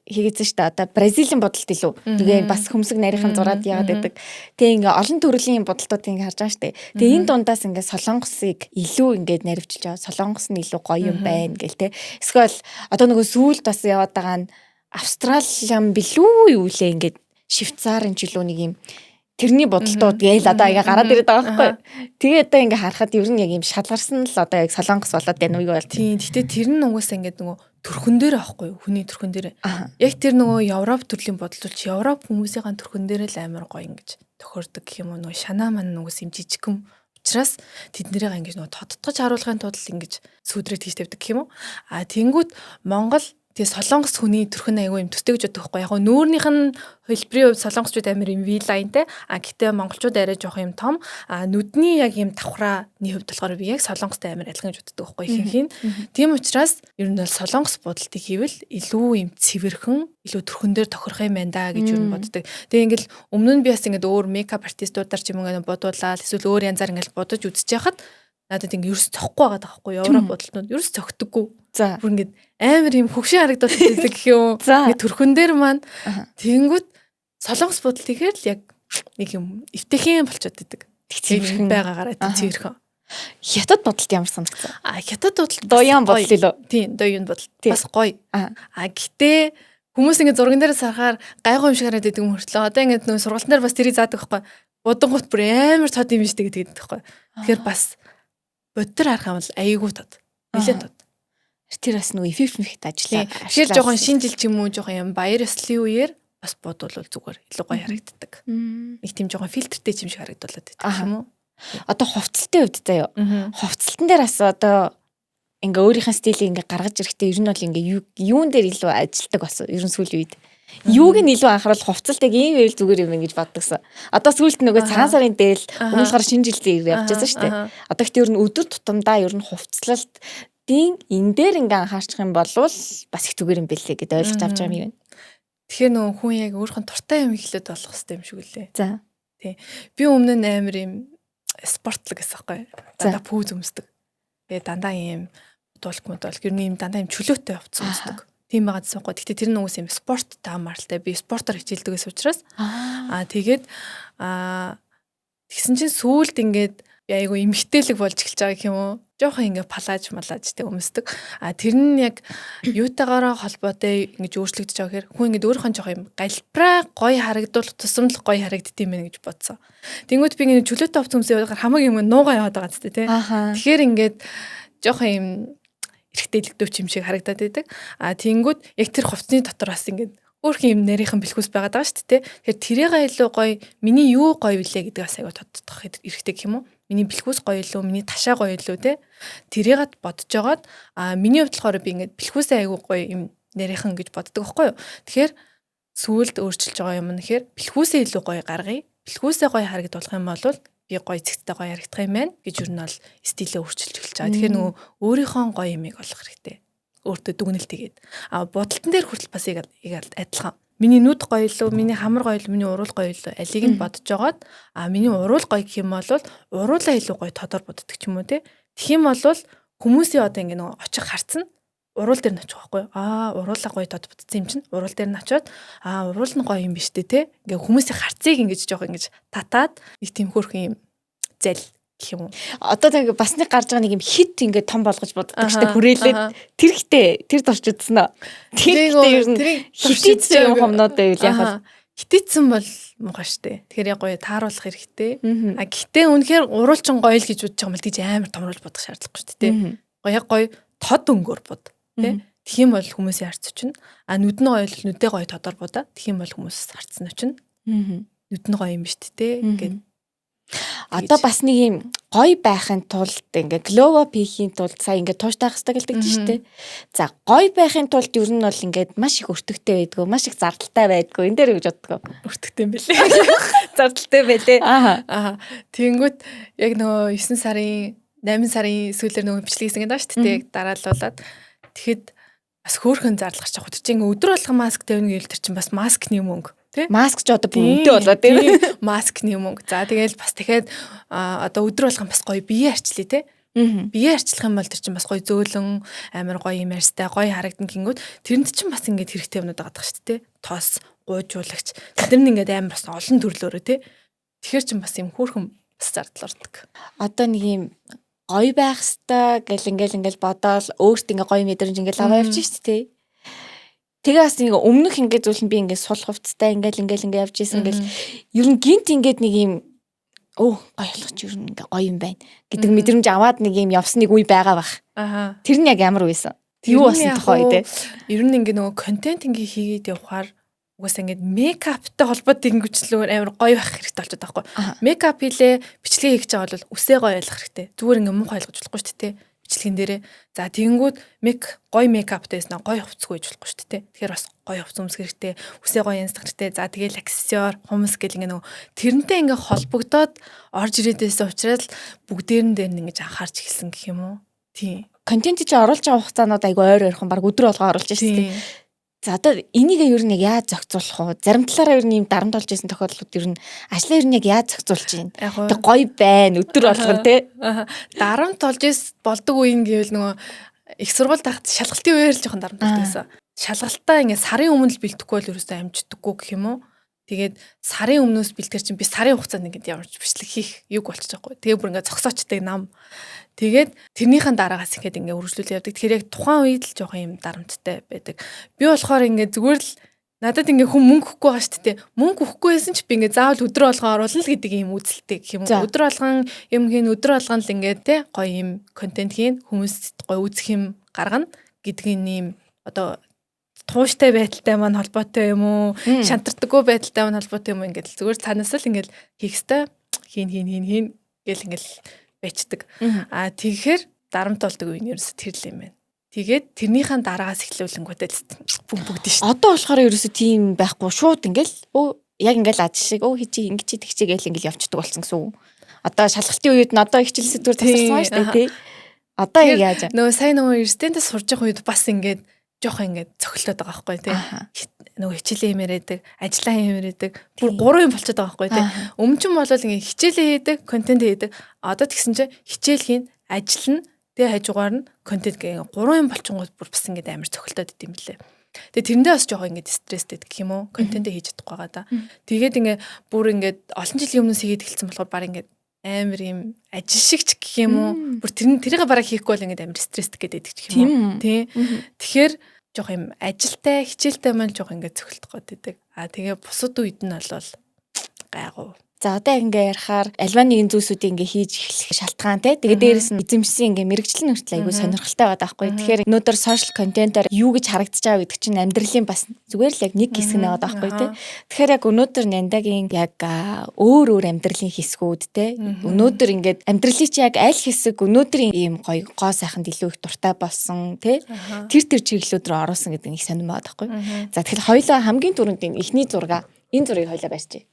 хийгээдсэн шүү дээ. Одоо Бразилийн будалт илүү. Тэгээ бас хөмсөг нарийнхан зураад яагаад байдаг. Тэгээ ингээ олон төрлийн будалтууд ингээ харж байгаа шүү дээ. Тэгээ энэ дундаас ингээ Солонгосыг илүү ингээ наривчилж байгаа. Солонгос нь илүү гоё юм байна гэл те. Эсвэл одоо нөгөө сүүлд бас яваад байгаа нь Австралийн билүү юу лээ ингээд Швейцарын ч илүү нэг юм тэрний будалтууд гээл одоо ингээ гараад ирээд байгаа байхгүй. Тэгээ одоо ингээ харахад ер нь яг юм шалгарсан л одоо яг Солонгос болоод байна уу юу бол. Тийм. Гэтэ тэр нь угаасаа ингээд нөгөө төрхөн дээр аахгүй юу? Хүний төрхөн дээр. Яг тэр нөгөө Европ төрлийн будалт Европ хүмүүсийн төрхөн дээр л амар гоё ингэж тохирдог гэх юм уу? Нөгөө шанаа маань угаас юм жижигхэн учраас тэднэрийг ингэж нөгөө тодтогч харуулахын тулд ингэж сүдрээд хийж тавьдаг гэх юм уу? А тэнгүүт Монгол Тэгээ Солонгос хүний төрхөн айгүй юм төстэй гэж боддог байхгүй яг нүүрнийх нь хэлбэрийн хувьд солонгосчууд амар юм V-line те, а гэтээ монголчууд арай жоох юм том, а нүдний яг юм давхрааны хувьд болохоор би яг солонгостой амар адилхан гэж боддог байхгүй ихэнх нь. Тийм учраас ер нь бол солонгос будалтыг хийвэл илүү юм цэвэрхэн, илүү төрхөн дээр тохирох юм байна да гэж ер нь боддог. Тэгээ ингээл өмнө нь би бас ингээд өөр makeup artist уудаар ч юм ингээд бодуулаад эсвэл өөр янзаар ингээд бодож үзэж яхад надад ингээ ерөөс цохгүй байгаа байхгүй Европ будалтнууд ерөөс цогтдоггүй. Бүр ингээд амар юм хөгшин харагдаад байдаг гэх юм. Ингээ төрхөн дээр маань тэнгүүт солонгос будалт ихээр л яг нэг юм эвтэйхэн болчиход идэг. Цэвэрхэн байгаагаараа цэвэрхэн. Хятад будалт ямар санагдсан? А хятад будалт Дуян будалт илүү. Тийм, дуян будалт бас гоё. А гэтээ хүмүүс ингээ зурган дээр сарахаар гайгүй юм шиг харагдаад идэг мөртлөө одоо ингээ нөө сургалтын дээр бас тэрийг заадаг байхгүй. Будангуут бүр амар тод юм штэ гэдэг байхгүй. Тэгэхээр бас бодтор харах юм бол айгүй тод. Нилээн тод. Тэр бас нөгөө эффект мэхт ажиллаа. Тэгэхээр жоохон шинэ жил ч юм уу жоохон юм баяр ёслолын үеэр бас бодвол зүгээр илүү гоё харагддаг. Нэг тийм жоохон фильтртэй юм шиг харагдуулаад байдаг юм уу? Одоо хувцалтын хувьд заяа. Хувцалтан дээр бас одоо ингээ өөрийнхөө стилийг ингээ гаргаж ирэхдээ ер нь бол ингээ юун дээр илүү ажилтдаг болсон ер нь сүүлийн үед. Юуг нь илүү анхаарал хувцалт яг ийм байвал зүгээр юм ингэж боддогсан. Одоо сүүлд нөгөө цагаан сарын дээл өмнө болохоор шинэ жилд явж байсан шүү дээ. Одоо ихтэй ер нь өдөр тутамдаа ер нь хувцлалтын энэ дээр ингээ анхаарчих юм бол бас их зүгээр юм бэлээ гэдээ ойлгож авч байгаа юм байна. Тэгэхээр нөгөө хүн яг өөрийнх нь дуртай юм эхлээд болох хэрэгтэй юм шиг үлээ. За. Тий. Би өмнө нь амар юм спортлог гэсэн байхгүй. Дандаа пүүз өмсдөг. Тэгээ дандаа юм дуулах модол ер нь юм дандаа юм чөлөөтэй хувцас өмсдөг. Тийм байгаа гэсэн юм. Гэтэ тэр нь угсаа юм спорттой хамааралтай. Би спортоор хичээлдэг гэсэн учраас. Аа тэгээд тэгсэн чинь сүүлд ингээд Би айгүй эмгтээлэг болж эхэлж байгаа гэх юм уу? Жохон ингээ палаж малаж тэг өмсдөг. А тэр нь яг юутайгаараа холбоотой ингэж өөрчлөгдөж байгаа гэхээр хүн ингээд өөрийнхөө жоох юм галбираа гоё харагдвал тусамл гоё харагддсан юм байна гэж бодсон. Тэнгүүд би ингээ чөлөөтэй хувцас өмсөө явахаар хамаг юм нуугаа яваад байгаа зү тэ. Тэгэхээр ингээд жоох юм эргэжтэйлэгдүүч юм шиг харагдаад байдаг. А тэнгүүд яг тэр хувцсны дотор бас ингээд өөрхөн юм нарийнхан бэлхүүс байгаад байгаа шүү дээ. Тэгэхээр тэрийг илүү гоё, миний юу гоё вүлээ гэдэг бас аягүй тодтох хэрэгтэй гэх юм уу? Миний бэлхүүс гоё илүү, миний ташаа гоё илүү те. Тэрийг бодож жагаад, а миний хувьд болохоор би ингээд бэлхүүсээ аягүй гоё юм нарийнхан гэж боддог байхгүй юу? Тэгэхээр сүүлд өөрчилж байгаа юм нь гэхээр бэлхүүсээ илүү гоё гаргая. Бэлхүүсээ гоё харагдуулах юм бол би гоё зэгттэй гоё харагдах юм байна гэж юу нь бол стилээ өөрчилж эхэлж байгаа. Тэгэхээр нөгөө өөрийнхөө гоё юмыг олох хэрэгтэй. Өөртөө дүгнэлт хийгээд. А бодолтон дээр хүртэл бас яг адилхан. Миний нүд гоё илүү, миний хамар гоё илүү, миний уруул гоё илүү алийг нь бодож жагаад, а миний уруул гоё гэх юм бол уруулаа илүү гоё тодор боддог ч юм уу те. Тэгэх юм бол хүмүүсийн одоо ингээ нөгөө очих харц нь уруул дээр нь очих байхгүй. Аа, уруулаа гоё тод бодсон юм чинь уруул дээр нь очиод, аа, уруул нь гоё юм биш үү те. Ингээ хүмүүсийн харцыг ингэж жоох ингэж татаад нэг тийм хөөрхөн юм зал гэх юм уу. Одоо тэг бас нэг гарч байгаа нэг юм хит ингээд том болгож боддог штэ, хүрээлээд тэр хитээ тэр дорч үзсэн үү? Тэр хитээ ер нь хитийцсэн юм хомнууд байвал яг бол хитийцсэн бол муухай штэ. Тэгэхээр яг гоё тааруулах хэрэгтэй. А гэхдээ үнэхээр уруулчин гоё л гэж бодож байгаа юм бол тийж амар томруулж бодох шаардлагагүй штэ тий. Гоё яг гоё тод өнгөөр бод тий. Тэгэх юм бол хүмүүсийн харц очино. А нүд нь гоё л нүдээ гоё тодор будаа. Тэгэх юм бол хүмүүс харц нь очино. Нүд нь гоё юм биш үү гэд. Одоо бас нэг юм гоё байхын тулд ингээ glow up хийхийн тулд сая ингээ тууштай хэрэгтэй гэлдэг чинь шүү дээ. За гоё байхын тулд ер нь бол ингээд маш их өртөгтэй байдгүй, маш их зардалтай байдгүй. Энэ дээр юу гэж боддгоо? Өртөгтэй юм бэлээ. Зардалтай байлээ. Аа. Тэнгүүт яг нөгөө 9 сарын 8 сарын сүүлээр нөгөө бичлэг хийсэн гэдэг шүү дээ. Дараалуулад. Тэгэхэд бас хөөхөн зардал гарч байгаа. Тэр чинь ингээ өдөр болгон маск тавина гэвэл тэр чинь бас маскны мөнгө. Тэ? Маск ч одоо бүр үнэтэй болоо тийм. Маскны мөнгө. За тэгэл бас дахиад одоо өдөр болгон бас гоё бие арчлаа те. Бие арчлах юм бол тэр чинь бас гоё зөөлөн амар гоё юм арьстай гоё харагдан гингүүд тэрэнд чинь бас ингээд хэрэгтэй юмнууд байгаа шүү дээ. Тос, гуйжуулагч. Тэр нь ингээд амар бас олон төрлөөрөө те. Тэгэхээр чинь бас юм хөөрхөн бас зардал ордог. Одоо нэг юм гоё байх хэвээр гэл ингээл ингээл бодоол өөрт ингээ гоё мэдрэмж ингээл аваа явчих шүү дээ. Тэгээ бас нэг өмнөх ингээд зүйл нь би ингээд сул хувцастай ингээл ингээл ингээ явж исэн ингээл ер нь гинт ингээд нэг юм өө гоё болгоч ер нь ингээ гоё юм байна гэдэг мэдрэмж аваад нэг юм явсан нэг үе байгаа бах. Тэр нь яг ямар үесэн? Юу болсон тухай те? Ер нь ингээ нөгөө контент ингээ хийгээд явхаар угаасаа ингээд мейкаптай холбоотой ингэвчлөөр амар гоё байх хэрэгтэй болчиход байгаа байхгүй. Мейкап хийлээ, бичлэг хийх гэж байгаа бол үсээ гоё ойлгох хэрэгтэй. Зүгээр ингээ муухай ойлгож болохгүй шүү дээ. Бичлэгэн дээрээ. За тэгэнгүүт мейк гоё мейкаптай байсан гоё хувцсгүй байж болохгүй шүү дээ. Тэгэхээр бас гоё хувцс өмсөх хэрэгтэй, үсээ гоё янзлах хэрэгтэй. За тэгэл аксессуар, хумс гэл ингээ нөгөө тэрнтэй ингээ холбогдоод орж ирээд байсан учраас бүгдээрэн дээр нь ингэж анхаарч эхэлсэн гэх юм уу? Тийм. Контент чи оруулж байгаа хугацаанууд айгүй ойр ойрхон баг өдөр болгоо оруулж шүү дээ. За одоо энийг ер нь яг яаж зохицуулах вэ? Зарим талаараа ер нь ийм дарамт болж исэн тохиолдлууд ер нь ажлаа ер нь яг яаж зохицуулж байна? Тэг гоё байна өдөр болгон те. Дарамт болж ис болдог үе гэвэл нөгөө их сургуульд тахт шалгалтын үеэр л жоохон дарамт болдог байсан. Шалгалтаа ингээ сарын өмнө л бэлтгэхгүй бол ерөөсөө амждаггүй гэх юм уу? Тэгээд сарын өмнөөс бэлтгэр чинь би сарын хугацаанд ингээд ямарч бичлэг хийх юг болчих жоохгүй. Тэгээ бүр ингээд зогсоочдаг нам. Тэгээд тэрнийхэн дараагаас ингээд ингээ үргэлжлүүлээ явдаг. Тэгэхээр яг тухайн үед л жоохон юм дарамттай байдаг. Би болохоор ингээд зүгээр л надад ингээ хүн мөнгө өгөхгүй байгаа шүү дээ. Мөнгө өгөхгүй байсан ч би ингээ заавал өдөр болгон оруулна л гэдэг юм үзэлтэй гэх юм. Өдөр болгон юм хийн, өдөр болгон л ингээ те гоё юм контент хийн, хүмүүст гоё үзэх юм гаргана гэдгийг юм одоо тууштай байдалтай маань холбоотой юм уу? Шантардаггүй байдалтай маань холбоотой юм уу? Ингээд зүгээр цаанаас л ингээд хийх ёстой. Хийн хийн хийн хийн гэл ингээд байчдаг. Аа тэгэхээр дарамт болдог үе нь ерөөсө тэр л юм байна. Тэгээд тэрнийхэн дараагаас эхлүүлэнгүүтээ л бөмбөгдөн шүү. Одоо болохоор ерөөсө тийм байхгүй шууд ингээл өө яг ингээл ад шиг өө хийчи ингэж тэгчи гээл ингээл явцдаг болсон гэсэн үг. Одоо шалгалтын үед нь одоо хичээл зүтгүүр тасарсан шүү дээ тий. Одоо яг яаж нөгөө сайн нөгөө резидентээс сурж явах үед бас ингээд жоох ингээд цохилтоод байгаа байхгүй тий. Нөгөө хичээлээ хиймээр байдаг, ажиллаа хиймээр байдаг. Бүр гурван юм болчиход байгаа байхгүй тий. Өмнө чинь бол ингээд хичээлээ хийдэг, контент хийдэг. Одоо тэгсэн чинь хичээл хийн, ажиллана, тэгээ хажуугаар нь контент гэх гурван юм болчингууд бүр бас ингээд амар цохилтоод идэм билээ. Тэгээ тэрэндээ бас жоох ингээд стресстэй гэх юм уу? Контентээ хийж чадахгүй байгаа да. Тэгээд ингээд бүр ингээд олон жилийн өмнөөс хийгээд эхэлсэн болохоор баг ингээд Амар юм ажил шиг ч гэх юм уу. Бүр тэрийг бараг хийхгүй бол ингээд амар стресстэй гэдэг ч юм уу. Тий. Тэгэхээр жоох юм ажилтай, хичээлтэй маань жоох ингээд цохилдох гээд байдаг. А тэгээ бусад үед нь бол гайгүй. За, одоо яг ингээ ярихаар альва нэгэн зүйлсүүдийг ингээ хийж эхлэх шалтгаан те. Тэгээ дээрэс нь эзэмшсэн ингээ мэргэжил нь хүртэл айгүй сонирхолтой байгаа байхгүй. Тэгэхээр өнөөдөр social content-аар юу гэж харагдаж байгаа гэдэг чинь амьдралын бас зүгээр л яг нэг хэсэг нь байгаа байхгүй те. Тэгэхээр яг өнөөдөр Няндагийн яг өөр өөр амьдралын хэсгүүд те. Өнөөдөр ингээд амьдралын чи яг аль хэсэг өнөөдрийн ийм гоё гоо сайханд илүү их дуртай болсон те. Тэр чиглэлүүд рүү оруулсан гэдэг нь их сонирн байгаа байхгүй. За, тэгэхээр хоёулаа хамгийн түрүүнд энэ эхний зураг, энэ зургийг хоёулаа барьчих.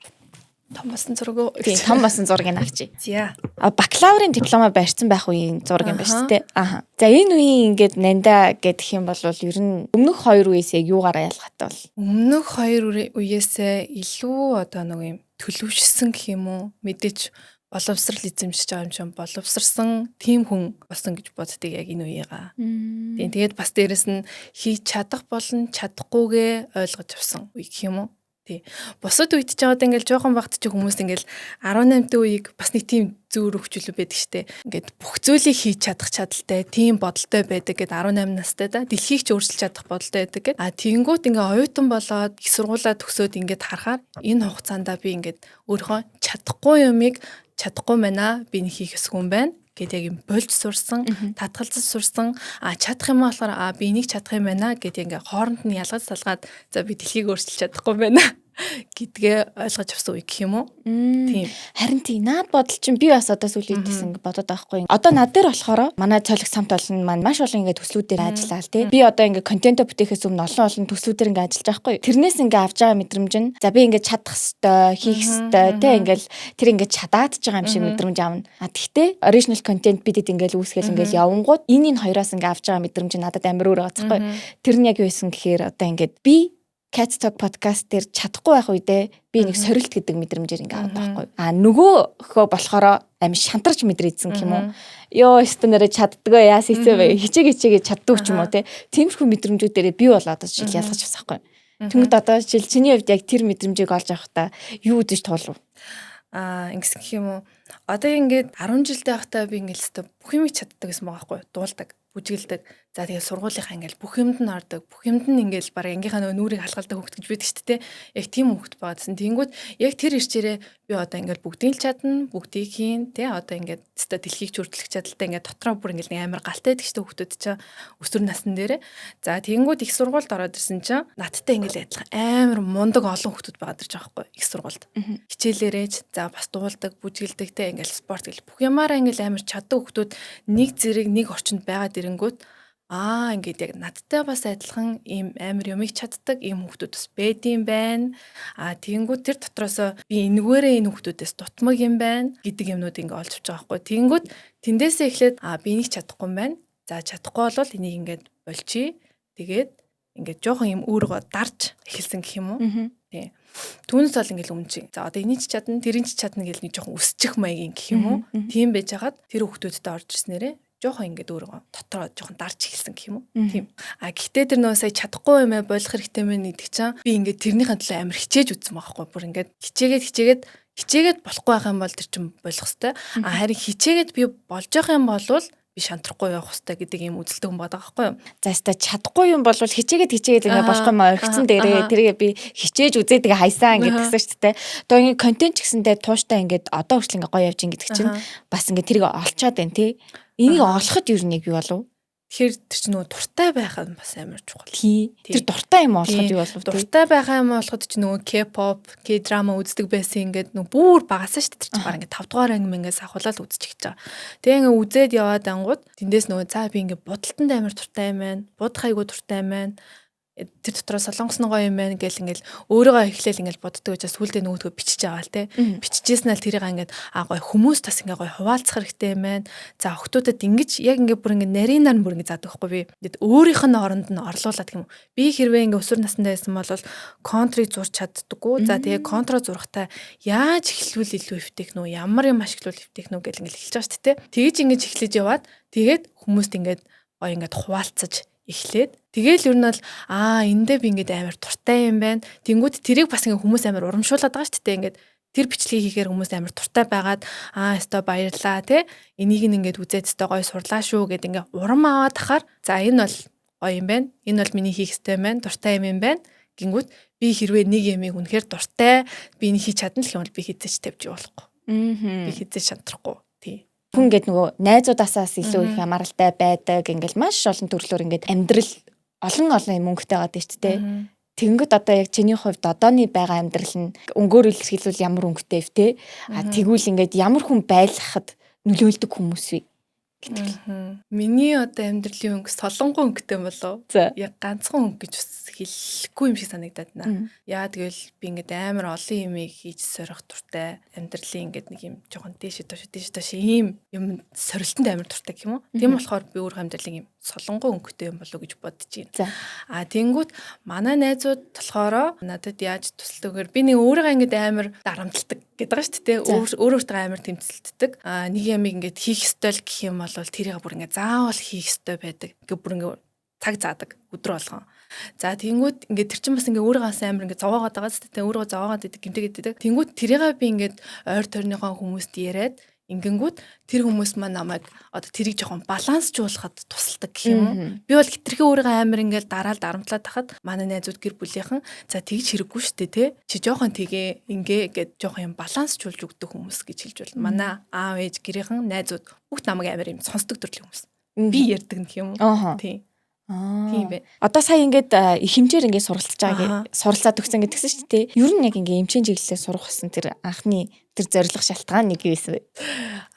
Том болсон зураг уу? Тийм, том болсон зургийг авчи. За. А, бакалаврын дипломоо барьсан байх үеийн зураг юм байна шүү дээ. Аха. За, энэ үеийн ингээд Нанда гэх юм бол ер нь өмнөх хоёр үеэс яг юугаараа ялгаатай бол? Өмнөх хоёр үеэсээ илүү одоо нэг юм төлөвшсөн гэх юм уу? Мэдээж боловсрал эзэмшиж байгаа юм чинь боловсарсан тийм хүн болсон гэж боддог яг энэ үеигаа. Тийм, тэгээд бас дээрэс нь хийж чадах болон чадахгүйгээ ойлгож авсан үе гэх юм уу? Тий. Бусад үед ч одоо ингээл жоохон багт чи хүмүүс ингээл 18 дэх үеийг бас нэг тийм зүүр хөгжүүлүү байдаг штэ. Ингээд бүх зүйлийг хийж чадах чадaltaй, тийм бодолтой байдаг гэд 18 настай да. Дэлхийг ч өөрчилж чадах бодолтой байдаг гэд. А тэгэнгүүт ингээ оюутан болоод их сургуулаа төгсөөд ингээд харахаар энэ хугацаанд би ингээд өөрийнхөө чадахгүй юмыг чадахгүй байна. Би нэг хийх ёсгүй юм байна гэд яг юм болж сурсан, татгалзаж сурсан. А чадах юм болохоор а би энийг чадах юм байна гэд ингээ хооронд нь ялгаж салгаад, за, би дэлхийг өөрчилж чадахгүй байна гэдгээ ойлгож авсан үе гэх юм уу? Тийм. Харин тийм, наад бодол чинь би бас одоо сүүлийн үедээс ингэ бодоод байгаа хгүй. Одоо над дээр болохоор манай цолиг самт олон маань маш олон ингэ төслүүдээр ажиллаа л тий. Би одоо ингэ контент бүтээхээс өмнө олон олон төслүүдээр ингэ ажиллаж байгаа хгүй. Тэрнээс ингэ авч байгаа мэдрэмж нь за, би ингэ чадах хэвээр, хийх хэвээр тий, ингээл тэр ингэ чадаад ч байгаа юм шиг мэдрэмж авна. А тэгтээ original content бидэд ингээл үүсгээл ингээл явангууд энэ энэ хоёроос ингэ авч байгаа мэдрэмж нь надад амар өөр байгаа байхгүй. Тэр нь яг юу байсан гэхээр одоо ингээд би Cats Talk podcast дээр чадахгүй байх үедээ би нэг сорилт гэдэг мэдрэмжээр ингээ аваад байгаа байхгүй. А нөгөөхөө болохоор аим шантарч мэдрээдсэн гэх юм уу. Йоо, өстө нэрэ чаддгаа, яас хийцээ вэ? Хичээг хичээгээ чаддгүй ч юм уу те. Тиймэрхүү мэдрэмжүүдээрээ би бол одоо жишээл ялгаж авсан байхгүй. Тэнгүүд одоо жишээл чиний хувьд яг тэр мэдрэмжийг олж авахдаа юу үзэж туулав? Аа, ингэсэн гэх юм уу? Одоо ингээд 10 жилдээ байхдаа би ингээд л өстө бүх юмыг чаддаг гэсэн байгаа байхгүй. Дуулдаг, бүжгэлдэг. За, тэгээ сургуулийнхаа ингээл бүх юмд нь ордог. Бүх юмд нь ингээл баг ангийнхаа нөгөө нүрийг халгалдаг хүүхэд гэж байдаг шүү дээ. Яг тийм хүүхэд байгаадсэн. Тэнгүүд яг тэр ирчээрээ би одоо ингээл бүгдийг л чадна, бүгдийг хийн, тэ, одоо ингээд өстой дэлхийг ч өөрчлөх чадaltaй, ингээд дотроо бүр ингээл нэг амар галтай байдаг шүү дээ хүүхдүүд чинь өсвөр насн дээрээ. За, тэнгүүд их сургуульд ороод ирсэн чинь надтай ингээл адилхан амар мундаг олон хүүхдүүд байгаад ирж байгаа байхгүй их сургуульд. Хичээлээрээч, за, бас дуулдаг, бүжгэлдэг, тэ, ингээл спорт гэл бүх юмараа ингээл амар чаддаг хүүхдүүд нэг зэрэг нэг орчинд байгаад ирэнгүүт аа, ингээд яг надтай бас адилхан ийм амар юмыг чаддаг ийм хүүхдүүд бас байдсан байна. Аа, тэгэнгүүт тэр дотроосоо би энэгээрээ энэ хүүхдүүдээс дутмаг юм байна гэдэг юмнууд ингээ олж авч байгаа байхгүй. Тэгэнгүүт тэндээсээ эхлээд аа, би энийг чадахгүй юм байна. За, чадахгүй бол энийг ингээд болчихъя. Тэгээд ингээд жоохон юм өөрийгөө дарж эхэлсэн гэх юм уу? Тий. Түүнээс бол ингээл өмнө чи. За, одоо энийг ч чадна, тэрийг ч чадна гэл нэг жоохон өсчих маягийн гэх юм уу? Тийм байж хагаад тэр хүүхдүүдтэй орж ирснээрээ жоохон ингээд өөрийгөө дотроо жоохон дарж эхэлсэн гэх юм уу? Тийм. А гэхдээ тэр нөө сая чадахгүй юм аа болох хэрэгтэй мэн гэдэг чинь би ингээд тэрнийхэн төлөө амар хичээж үзсэн байгаа хгүй. Бүр ингээд хичээгээд хичээгээд хичээгээд болохгүй байх юм бол тэр чинь болох хэвээр. А харин хичээгээд би болж явах юм бол би шантрахгүй явах хэвээр гэдэг юм үзэлтэй хүн байгаа байхгүй юу? За, өстой чадахгүй юм бол хичээгээд хичээгээд ингээ болохгүй юм орхисон дээрээ тэргээ би хичээж үзээ, тэгээ хайсан гэдгсэн шүү дээ. Одоо ингээ контент ч гэсэндээ тууштай ингээд одоо хүртэл ингээ гоё явж ин гэдэг чинь бас ингээ тэрийг олчоод байна тий. Энийг олоход юу нэг юу болов? Тэгэхээр тэр чинь нөгөө дуртай байх нь бас амар чухал. Тий. Тэр дуртай юм олоход юу болов? Дуртай байх юм олоход чи нөгөө K-pop, K-drama үздэг байсан, ингээд нөгөө бүр багасаа шүү дээ. Тэр чинь баг ингээд 5 дугаар анги ингээд сахуулаад үзчих гэж байгаа. Тэгээ ингээд үзээд яваад ангууд тэндээс нөгөө за, би ингээд будалтанд амар дуртай юм байна. Будах айгуу дуртай юм байна, тэр дотроо солонгос нь гоё юм байна гэл ингээл өөрийгөө эхлээл ингээл боддог гэж сүулдэ нөгөөдгөө бичиж байгаа л те. Бичижсэн л тэрийг ингээд а гоё хүмүүс бас ингээ гоё хуваалцах хэрэгтэй юм байна. За, охтуудад ингэж яг ингээ бүр ингээ нарийнаар нь бүр ингээ заадаг байхгүй би. Ингээд өөрийнх нь оронд нь орлуулад гэх юм. Би хэрвээ ингээ өсвөр насндаа байсан бол контрыг зурч чаддаггүй. За, тэгээ контро зурхтаа яаж эхлүүл илүү эвтэйх нүү, ямар юм ашиглуул эвтэйх нүү гэл ингээл эхэлж байгаа шүү дээ. Тэгэж ингэж эхлэж яваад тэгээд хүмүүст ингээд гоё ингээд хуваалцаж эхлээд тэгэл ер нь бол аа, эндээ би ингээд амар дуртай юм байна. Тэнгүүд тэрийг бас ингээд хүмүүс амар урамшуулад байгаа шүү дээ. Ингээд Тэр бичлэгийг хийхээр хүмүүс амар дуртай байгаад аа өстой баярлаа те. Энийг нь ингээд үзээд өстой гоё сурлаа шүү гэд ингээ урам аваад тахаар за энэ бол гоё юм байна. Энэ бол миний хийх ёстой юм байна. Дуртай юм юм байна. Гингүүд би хэрвээ нэг юмыг үнэхээр дуртай би энэ хийж чадна л юм бол би хизээч тавьж болохгүй. Би хизээч шантрахгүй. Тий. Хүн ингээд нөгөө найзуудаасаас илүү их хамааралтай байдаг. Ингээл маш олон төрлөөр ингээд амьдрал олон олон юм өнгөтэй байгаа шүү дээ. Тэгэнгүүт одоо яг чиний хувьд одооны байгаа амьдрал нь өнгөөр илэрхийлвэл ямар өнгөтэй вэ те? А тэгвэл ингээд ямар хүн байлгахад нөлөөлдөг хүмүүс вэ? Гэдэг. Миний одоо амьдралын өнгө солонгон өнгөтэй болов. Яг ганцхан өнгө гэж бас хэлэхгүй юм шиг санагдаад байна. Яа тэгэл би ингээд амар олон юмыг хийж сорих дуртай. Амьдралын ингээд нэг юм жоохон дээш доош дээш доош ийм юм сорилтонд амар дуртай гэх юм уу. Тийм болохоор би өөр амьдралын юм солонгон өнгөтэй юм болов уу гэж бодож байна. А тэнгүүт манай найзууд болохоор надад яаж тусалдаг гэхээр би нэг өөрийгөө ингээд амар дарамталдаг гэдэг байгаа шүү дээ. Өөр өөртөө амар тэмцэлддэг. А нэг юм ингээд хийх ёстой л гэх юм бол тэрийг бүр ингээд заавал хийх ёстой байдаг. Ингээд бүр ингээд цаг заадаг өдөр болгон. За тэнгүүд ингээд тэр чинь бас ингээд өөрийгөө амар ингээд зовоогоод байгаа зү тэ өөрийгөө зовоогоод идэг гэмтэйгээд идэг. Тэнгүүд тэрийг би ингээд ойр тойрныхоо хүмүүст яриад Ингэнгүүт тэр хүмүүс маань намайг одоо тэрийг жоохон балансжуулахад тусалдаг гэх юм уу. Би бол хитрхи өөрийгөө амар ингээл дараал дарамтлаад тахад манай найзууд гэр бүлийнхэн за тэгж хэрэггүй штэ те. Чи жоохон тэгээ ингээ гэд жоохон юм балансжуулж өгдөг хүмүүс гэж хэлж байна. Манай аав ээж гэрийнхэн найзууд бүгд намайг амар юм сонсдог төрлийн хүмүүс. Би ярьдаг гэх юм уу. Тийм. Тийм бэ. Одоо сая ингээд их хэмжээр ингээд суралцж байгаа суралцаад өгсөн гэдгсэн шүү дээ. Ер нь яг ингээд эмчийн чиглэлээр сурах гэсэн тэр анхны тэр зорилго шалтгаан нэг юу байсан бэ?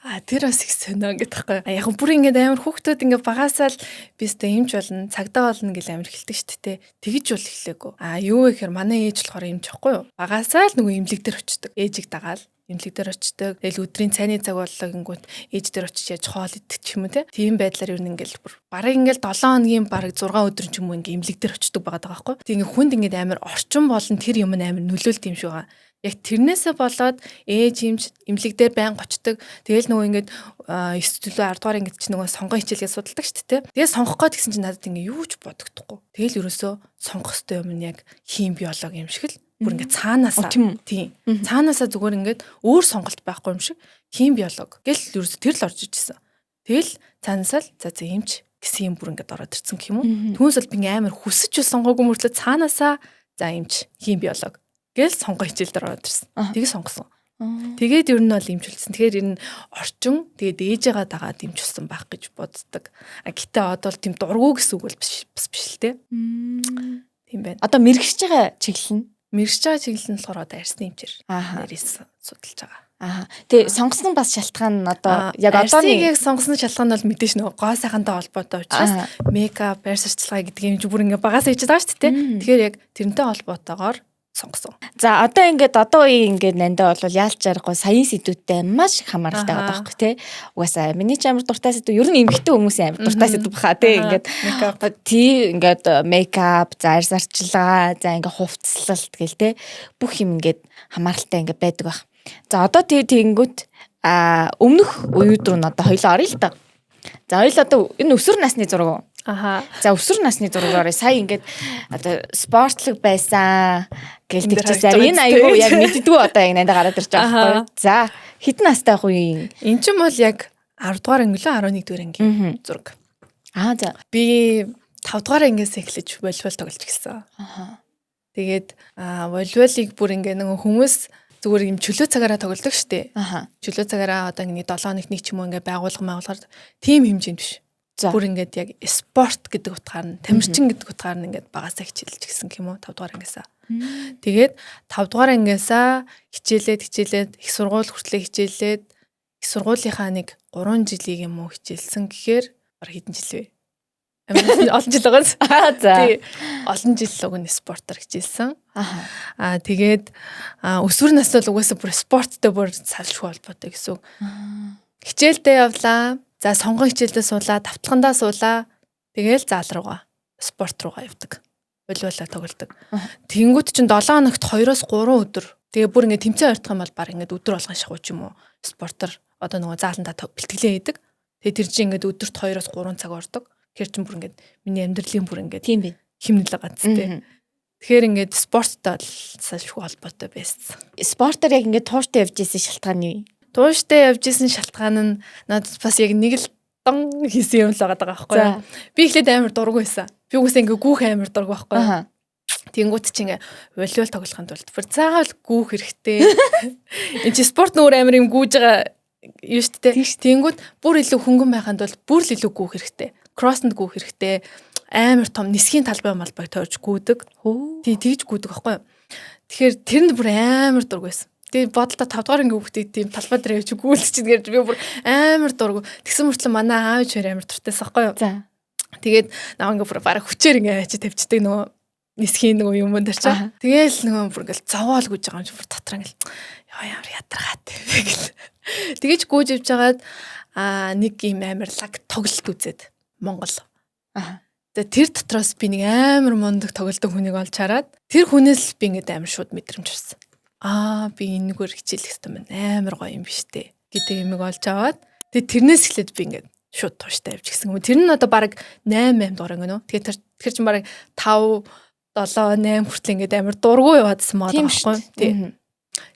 А тэр бас их сонио гэдэг байхгүй. Яг бүр ингээд амар хүүхдүүд ингээд багасаа л би өстой эмч болно, цагдаа болно гэл амар хэлдэг шүү дээ. Тэгж бол эхлэегүй. А юу вэ гэхээр манай ээж болохоор эмч байхгүй юу? Багасаа л нөгөө эмнэлэг дээр очдөг. Ээжийг дагаал эмнэлэг дээр очдөг. Тэгэл өдрийн цайны цаг боллоо гингүүт ээж дээр очиж яаж хоол идэх ч юм уу те. Тийм байдлаар ер нь ингээл бүр бараг ингээл 7 хоногийн бараг 6 өдөр ч юм уу ингээл эмнэлэг дээр очдөг байгаа байхгүй. Тийм ингээ хүнд ингээд амар орчин болон тэр юм нь амар нөлөөлт юм шиг байгаа. Яг тэрнээсээ болоод ээж эмч эмнэлэг дээр байнга очдөг. Тэгэл нөгөө ингээд 9 төлөө 10 дугаар ингээд чи нөгөө сонгон хичээлгээ судалдаг шүү дээ. Тэгээ сонгох гээд гэсэн чинь надад ингээ юу ч бодогдохгүй. Тэгэл ерөөсөө сонгох ёстой юм нь яг хим биологи юм шиг л бүр ингээд цаанаасаа тийм цаанаасаа зүгээр ингээд өөр сонголт байхгүй юм шиг хим биолог гэл ерөөсөө тэр л орж ижсэн. Тэгэл цаанаасаа л за за эмч гэсэн юм бүр ингээд ороод ирсэн гэх юм уу. Түүнээс бол би ингээд амар хүсэж сонгоогүй мөртлөө цаанаасаа за эмч хим биолог гэл сонгоо хичээл дээр ороод ирсэн. Тэгээ сонгосон. Тэгээд ер нь бол эмчилсэн. Тэгэхээр ер нь орчин тэгээд ээжээгээ дагаад эмчилсэн байх гэж боддог. А гэтээ одоо л тийм дургу гэсэн үг бол биш бас биш л те. Тийм байна. Одоо мэрэгсэж байгаа чиглэл нь мэрэгсэж байгаа чиглэл нь болохоор одоо арьсны эмчээр нэрээс судалж байгаа. Аа. Тэгээ сонгосон бас шалтгаан нь одоо яг одооны яг сонгосон шалтгаан нь бол мэдээж нөгөө гоо сайхантай холбоотой учраас мейкап, байр сурталчилгаа гэдэг юм чи бүр ингээ багасаа хийчихэд байгаа шүү дээ. Тэгэхээр яг тэрнтэй холбоотойгоор сонгосон. За одоо ингээд одоо үеийн ингээд нандаа бол яалч аргагүй саяын сэдвүүдтэй маш их хамааралтай байгаа байхгүй тий. Угаасаа миний ч амар дуртай сэдв ер нь эмэгтэй хүмүүсийн амар дуртай сэдв баха тий. Ингээд тий ингээд мейкап, за арьс арчилгаа, за ингээд хувцлалт гэл тий. Бүх юм ингээд хамааралтай ингээд байдаг байх. За одоо тий тэгэнгүүт а өмнөх үеуд рүү н одоо хоёлоо оръё л да. За хоёул одоо энэ өсвөр насны зураг уу? Аха. За өсвөр насны зургаар сая ингээд одоо спортлог байсан гэл тэгчихсэн. Энэ аягүй яг мэддэггүй одоо яг надад гараад ирж байгаа байхгүй. За хэдэн настай байх үе? Эн чинь бол яг 10 дугаар анги лөө 11 дугаар ангийн зураг. Аа за. Би 5 дугаар ангиас эхлэж волейбол тоглож гисэн. Аха. Тэгээд волейболыг бүр ингээ нөгөө хүмүүс зүгээр юм чөлөө цагаараа тоглодог штеп. Аха. Чөлөө цагаараа одоо ингээ 7 хоногт нэг ч юм уу ингээ байгуулга байгуулахаар тийм хэмжээнд биш. Бүр ингээд яг спорт гэдэг утгаар нь, тамирчин гэдэг утгаар нь ингээд багасаа хичээлж гисэн юм уу 5 дугаар ангиасаа. Тэгээд 5 дугаар ангиасаа хичээлээд хичээлээд их сургууль хүртлээ хичээлээд их сургуулийнхаа нэг 3 жилийг юм уу хичээлсэн гэхээр баг хэдэн жил вэ? Амар олон жил байгаа. За. Тий. Олон жил уг нь спортоор хичээлсэн. Аа тэгээд өсвөр насны бол угаасаа бүр спорттой бүр салшгүй холбоотой гэсэн үг. Хичээлдээ явлаа. За сонгон хичээлдээ суулаа, давталгандаа суулаа. Тэгээл заал руугаа, спорт руугаа явдаг. Волейболоо тоглодог. Тэнгүүт чинь 7 хоногт 2-оос 3 өдөр. Тэгээ бүр ингээд тэмцээн ойртох юм бол баг ингээд өдөр болгон шахуу ч юм уу. Спортоор одоо нөгөө зааландаа бэлтгэлээ хийдэг. Тэгээ тэр чинь ингээд өдөрт 2-оос 3 цаг ордог. Тэр чинь бүр ингээд миний амьдралын бүр ингээд тийм бэ. Химнэл байгаа зү тэ. Тэгэхээр ингээд спорттой бол салшгүй холбоотой байсан. Спортоор яг ингээд тууштай явж исэн шалтгаан нь юу? Тууштай явж исэн шалтгаан нь надад бас яг нэг л дон хийсэн юм л байгаа байхгүй юу? Би эхлээд амар дургүй байсан. Би үгүйсээ ингээ гүүх амар дургүй байхгүй юу? Тэнгүүт чи ингээ волейбол тоглохын тулд бүр заавал гүүх хэрэгтэй. Энд чи спорт нүүр амар юм гүүж байгаа юм шүү дээ. Тэнгүүт бүр илүү хөнгөн байхын тулд бүр л илүү гүүх хэрэгтэй. Кроссонд гүүх хэрэгтэй. Амар том нисхийн талбай малбайг тойрж гүйдэг. Тий, тэгж гүйдэг байхгүй юу? Тэгэхээр тэрэнд бүр амар дург байсан. Тэгээ бодлоо 5 дугаар ангийн хүүхдийг тийм талбай дээр явж гүйлт чинь гэж би бүр амар дургу. Тэгсэн мөртлөө манай аав ээж хоёр амар дуртайсан байхгүй юу? За. Тэгээд наваа ингээ бүр бараг хүчээр ингээ ачи тавьчихдаг нөгөө нисхийн нөгөө юм дээр чаа. Тэгээл нөгөө бүр ингээл зовоол гүйж байгаа юм чи бүр дотор ингээл ёо ямар ядаргаатай гэл. Тэгэж гүйж явж хагаад нэг юм амар лаг тоглолт үзээд Монгол. Тэгээ тэр дотроос би нэг амар мундаг тоглодог хүнийг олж хараад тэр хүнээс л би ингээд амар шууд мэдрэмж авсан. Би энэгээр хичээлэх хэрэгтэй байна. Амар гоё юм биш үү гэдэг юмыг олж аваад тэгээ тэрнээс эхлээд би ингээд шууд тууштай явж гисэн юм. Тэр нь одоо бараг 8 8 дугаар анги нөө. Тэгээ тэр чинь бараг 5 7 8 хүртэл ингээд амар дургу яваадсан байгаа байхгүй. Тий.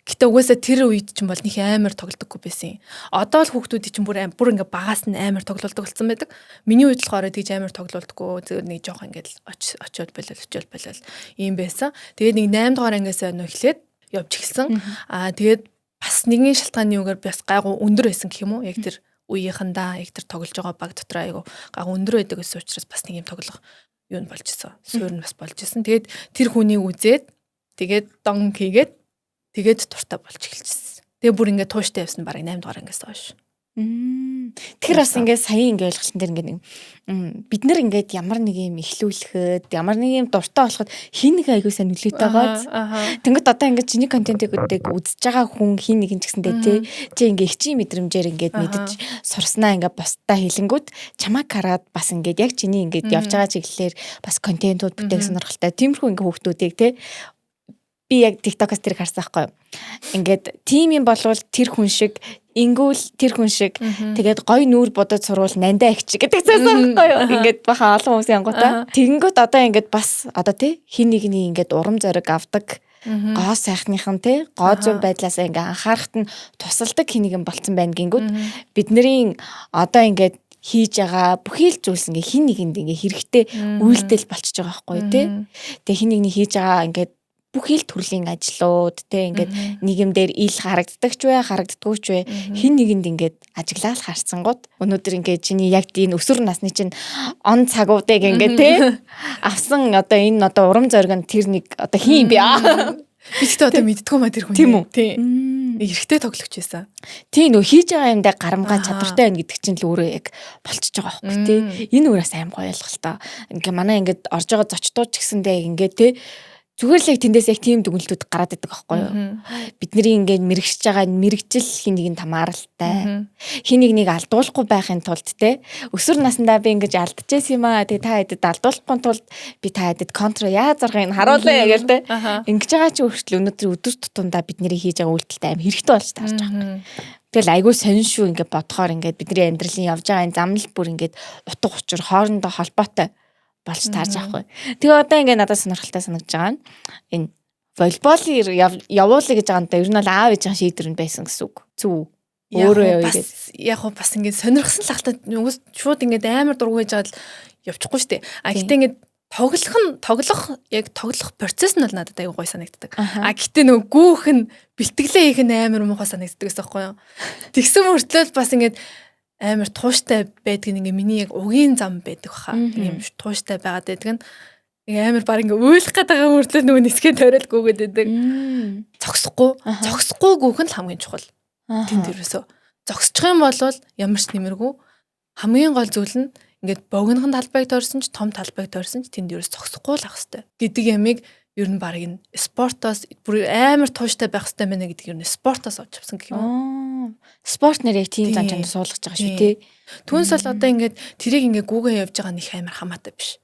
Гэтэ угаасаа тэр үед чинь бол них амар тоглодоггүй байсан. Одоо л хүүхдүүдийн чинь бүр бүр ингээ багаас нь амар тоглолдог болсон байдаг. Миний үед болохоор тэгж амар тоглолдоггүй. Зөв нэг жоох ингээд очиод болол ийм байсан. Тэгээд нэг 8 дугаар ангиас нөө эхлээд явж эхэлсэн. Тэгээд бас нэгэн шалтгааны юугаар бас гайгүй өндөр байсан гэх юм уу? Яг тэр үеийнхэндээ яг тэр тоглож байгаа баг дотор айгу гайгүй өндөр байдаг гэсэн учраас бас нэг юм тоглох юу нь болж исэн. Суур нь бас болж исэн. Тэгээд тэр хүнийг үзээд тэгээд дон хийгээд тэгээд дуртай болж эхэлчихсэн. Тэгээ бүр ингээд тууштай явсан бараг 8 дугаар ангиас хойш. Тэгэхээр бас ингээд сая ингээд ойлголтон дээр ингээд бид нар ингээд ямар нэг юм эхлүүлэхэд ямар нэг юм дуртай болоход хин нэг аягүй сайн нөлөөтэй байгаа. Тэнгүүт одоо ингээд чиний контентыг үзэж байгаа хүн хин нэг юм ч гэсэндээ тий чи ингээд эгчийн мэдрэмжээр ингээд мэдэж сурснаа ингээд бусдаа хэлэнгүүт чамайг хараад бас ингээд яг чиний ингээд явж байгаа чиглэлээр бас контентууд бүтээх сонирхолтой. Тиймэрхүү ингээд хүүхдүүдийг тий би яг TikTok-аас тэрийг харсан байхгүй юу. Ингээд тим юм болвол тэр хүн шиг, ингүүл тэр хүн шиг, тэгээд гой нүүр будаж сурвал нандаа их чи гэдэг зүйлс байхгүй юу. Ингээд баха олон хүмүүсийн ангуудаа. Тэгэнгүүт одоо ингээд бас одоо тий хин нэгний ингээд урам зориг авдаг гоо сайхныхан тий гоо зүйн байдлаасаа ингээ анхаарахт нь тусалдаг хин нэгэн болцсон байна гингүүд бидний одоо ингээд хийж байгаа бүхий л зүйлс ингээ хин нэгэнд ингээ хэрэгтэй үйлдэл болчихж байгаа байхгүй тий. Тэгээ хин нэгний хийж байгаа ингээд бүхий л төрлийн ажлууд те ингээд нийгэмдэр ил харагддаг ч бай, харагддаггүй ч бай, хин нэгэнд ингээд ажиглаал харцсангууд өнөөдөр ингээд чиний яг энэ өсвөр насны чинь он цагуудыг ингээд те авсан одоо энэ одоо урам зориг нь тэр нэг одоо хин юм бэ? Би тэгтээ одоо мэддэггүй маа тэр хүн. Тийм үү? Тий. Нэг эрэгтэй тоглогч байсан. Тий нөө хийж байгаа юмдаа гарамгаа чадвартай байна гэдэг чинь л өөрөө яг болчихж байгаа байхгүй тий. Энэ өөрөөс аим гоё ойлголтоо. Ингээ манай ингээд орж байгаа зочдууд ч гэсэндээ ингээд тий зүгээр л яг тэндээс яг тийм дүгнэлтүүд гараад идэг байхгүй юу? Бидний ингээд мэрэгсэж байгаа мэрэгжил хин нэгэн хамааралтай. Хин нэг нэг алдуулахгүй байхын тулд те өсвөр насндаа би ингэж алдчихсан юм аа. Тэгээ та хэдэд алдуулахгүй тулд би та хэдэд контра яа заргыг харуулъя гэл те. Ингэж байгаа чи өөрчлө өнөөдөр өдөр тутамдаа бидний хийж байгаа үйлдэлтэй аим хэрэгтэй болж таарч байгаа юм. Тэгэл айгүй сонин шүү ингээд бодохоор ингээд бидний амьдралын явж байгаа энэ зам л бүр ингээд утга учир хоорондоо холбоотой болж таарж авахгүй. Тэгээ одоо ингээд надад сонирхолтой санагдаж байгаа нь энэ волейболыг явуулъя гэж байгаа юм да. Ер нь бол аав ээжийн шийдвэр нь байсан гэсэн үг. Зүг. Өөрөө явъя гэж. Яг хөө бас ингээд сонирхсан л ахта нүгээс шууд ингээд амар дургүй байж байгаа л явчихгүй штэ. А гэтээ ингээд тоглох процесс нь бол надад аягүй гоё санагддаг. А гэтээ нөгөө гүүх нь бэлтгэлээ хийх нь амар муухай санагддаг гэсэн байхгүй юу? Тэгсэн мөртлөө бас ингээд амар тууштай байдаг нь ингээ миний яг угийн зам байдаг баха. Ийм тууштай байгаад байдаг нь амар баг ингээ уйлах гээд байгаа мөртлөө нөгөө нисгээ тойрол гүгээд байдаг. Зогсохгүй гүөх нь л хамгийн чухал. Тэнд ерөөсөө зогсчих юм бол ямар ч нэмэргүй хамгийн гол зүйл нь ингээд богинохон талбайг тойрсон ч том талбайг тойрсон ч тэнд ерөөс зогсохгүй л ах хэвээр гэдэг ямиг ер нь баг энэ спортоос бүр амар тууштай байх хэвээр байна гэдэг ер нь спортоос олж авсан гэх юм уу. Спорт нэр яг тийм зам чанд суулгаж байгаа шүү тий. Түүнээс бол одоо ингээд тэрийг ингээд гүүгээ явж байгаа нь их амар хамаатай биш.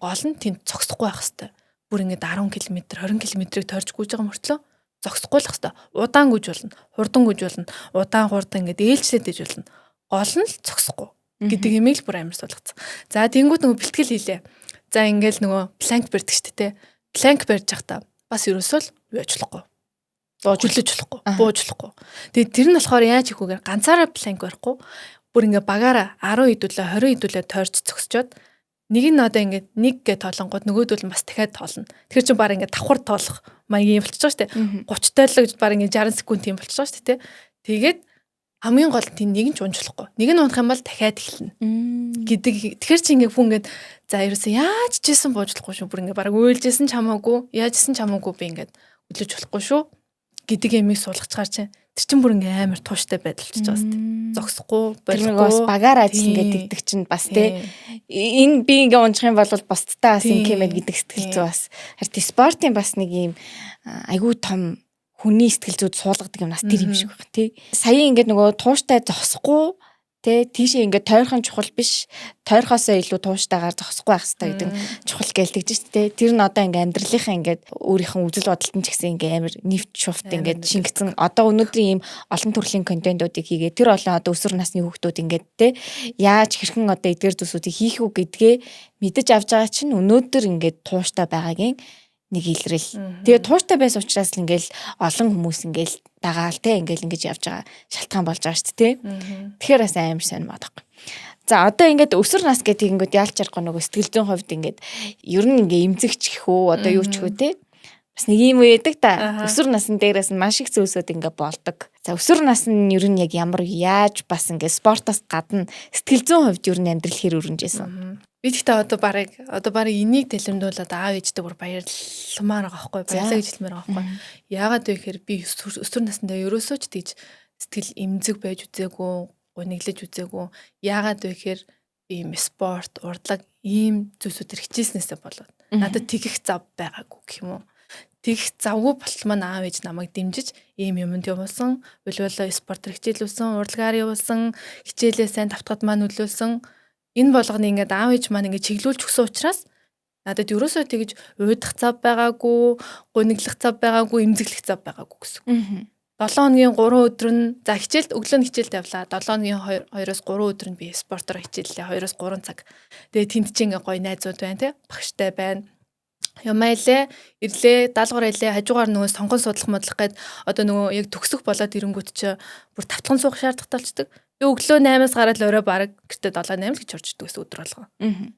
Гол нь тэнд зогсохгүй байх хэвээр. Бүр ингээд 10 км 20 км-ийг тойрж гүйж байгаа мөртлөө зогсохгүй л хэвээр. Удаан гүйж болно, хурдан гүйж болно, удаан хурдан ингээд ээлжлээд ээж болно. Гол нь л зогсохгүй гэдэг юмыг л бүр амар суулгацсан. За тэнгуут нөгөө бэлтгэл хийлээ. За ингээл нөгөө планк барьдаг шүү дээ. Plank барьж байхдаа бас ерөөсөө л юу яж болохгүй. Хүлээж болохгүй, бууж болохгүй. Тэгээд тэр нь болохоор яаж хийх вэ гэхээр ганцаараа plank барихгүй, бүр ингээ багаараа 10 хэдүүлээ, 20 хэдүүлээ тойрч зогсчоод, нэг нь одоо ингээд нэг гэ тоолонгууд нөгөөдөл нь бас дахиад тоолно. Тэр чинь баг ингээд давхар тоолох маягийн болчихж байгаа шүү дээ. 30 тойлоо гэж баг ингээд 60 секунд тийм болчихж байгаа шүү дээ. Тэгээд хамгийн гол нь тийм нэг нь ч унж болохгүй. Нэг нь унах юм бол дахиад эхэлнэ гэдэг. Тэгэхээр чи ингээд хүн ингээд за ерөөсөө яаж ч исэн бууж болохгүй шүү. Бүр ингээд баг уйлжсэн ч хамаагүй, яаж исэн ч хамаагүй би ингээд хүлээж болохгүй шүү гэдэг ямиг суулгачаар чинь тэр чинь бүр ингээ амар тууштай байдал болчихж байгаа сте. Зогсохгүй, болохгүй. Бас багаар ажиллана гэдэг чинь бас те энэ би ингээ унжих юм бол бусдтай бас ингэ юм гэдэг сэтгэл зүй бас. Харин спортын бас нэг юм айгүй том хүний сэтгэл зүйд суулгадаг юм нас тэр юм шиг байна тий. Сая ингээд нөгөө тууштай зогсохгүй тэ, тийшээ ингээд тойрхон чухал биш, тойрхоосоо илүү тууштайгаар зогсохгүй байх хэрэгтэй гэдэг нь чухал гэлдэгж шүү дээ. Тэр нь одоо ингээд амьдралынхаа ингээд өөрийнх нь үзэл бодолт нь ч гэсэн ингээд амар нэвт шуфт ингээд шингэцэн. Одоо өнөөдрийн ийм олон төрлийн контентуудыг хийгээ тэр олон одоо өсвөр насны хүүхдүүд ингээд тэ яаж хэрхэн одоо эдгээр зүйлсүүдийг хийх үү гэдгээ мэдэж авч байгаа чинь өнөөдөр ингээд тууштай байгаагийн нэг илрэл. Тэгээ тууштай байсан учраас л ингээл олон хүмүүс ингээл дагаал те, ингээл ингэж явж байгаа шалтгаан болж байгаа шүү дээ. Тэгэхээр бас амар сонир байгаа. За, одоо ингээд өсвөр нас гэдэг ингээд яалч аргагүй нөгөө сэтгэл зүйн хувьд ингээд ер нь ингээ эмзэгч гэх үү, одоо юу ч гэх үү те, бас нэг юм үедэг та. Өсвөр насн дээрээс нь маш их зүйлсүүд ингээ болдог. За, өсвөр нас нь ер нь яг ямар, яаж бас ингээ спортоос гадна сэтгэл зүйн хувьд ер нь амьдрал хэр өрнөжсэн? Би тэгтээ одоо барыг энийг тэлэмдүүлээд аав ээжтэй бүр баярламаар байгаа байхгүй, баярлаа гэж хэлмээр байгаа байхгүй. Яагаад вэ гэхээр би өсвөр насндаа ерөөсөө ч тэгж сэтгэл эмзэг байж үзээгүй, гуниглаж үзээгүй. Яагаад вэ гэхээр би ийм спорт, урдлаг ийм зүйлсүүдэр хичээснээсээ болоод надад тэгэх зав байгаагүй гэх юм уу. Тэгэх завгүй болтол маань аав ээж намайг дэмжиж ийм юмд явуулсан, волейбол спортоор хичээлүүлсэн, урлагаар явуулсан, хичээлээ сайн давтахад маань нөлөөлсөн. Энэ болгоны ингээд аав ээж маань ингээд чиглүүлж өгсөн учраас надад ерөөсөө тэгж уйдах зав байгаагүй, гуниглах зав байгаагүй, эмзэглэх зав байгаагүй гэсэн. 7 хоногийн 3 өдөр нь за хичээлд, өглөө нь хичээлд явлаа. 7 хоногийн 2-оос 3 өдөр нь би спортоор хичээллээ. 2-оос 3 цаг. Тэгээ тэнд чинь ингээ гоё найзууд байна те. Багштай байна. Юмаа илээ, ирлээ, даалгавар илээ, хажуугаар нөгөө сонгон судлах модлох гээд одоо нөгөө яг төгсөх болоод ирэнгүүт чи бүр тавтхан суух шаардлагатай болчдөг. Би өглөө 8-аас гараад орой бараг гэртээ 7 8 л гэж орж идэг гэсэн өдөр болгоо.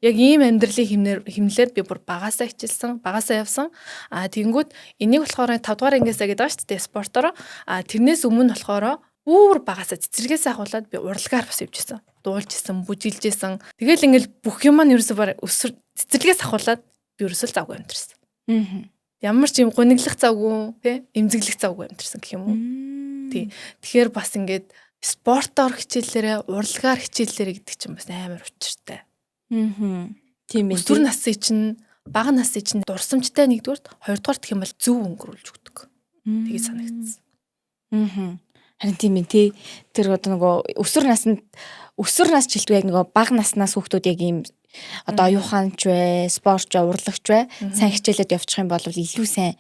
Яг ийм амьдралын хэмнэлээр би бүр багасаа хичээлсэн, багасаа явсан. А тэгэнгүүт энийг болохоор 5 дугаар ангиасаа гэдэг байгаа шүү дээ спортоор. А тэрнээс өмнө болохоор бүр багасаа цэцэргээс ахуулаад би урлагаар бас явж исэн. Дуулж исэн, бүжиглж исэн. Тэгэл ингээл бүх юм маань ерөөсөө бараг өсвөр цэцэрлэгээс ахуулаад би ерөөсөө л завгүй амьдэрсэн. Ямар ч юм гуниглах завгүй, тий, эмзэглэх завгүй амьдэрсэн гэх юм уу. Тий. Тэгэхээр бас ингээд спортоор хичээлээрээ, урлагаар хичээлээрээ гэдэг чинь бас амар учиртай. Тийм ээ. Өсвөр насны чинь, бага насны чинь дурсамжтай нэгдүгээрт, хоёрдугаар гэх юм бол зөв өнгөрүүлж өгдөг. Тэгээ санагдсан. Харин тийм ээ тий. Тэр одоо нөгөө өсвөр наснд, өсвөр нас жилтгүй, яг нөгөө бага наснаас хүүхдүүд яг ийм одоо оюуханч бай, спортч бай, урлагч бай, сайн хичээлээд явчих юм бол илүү сайн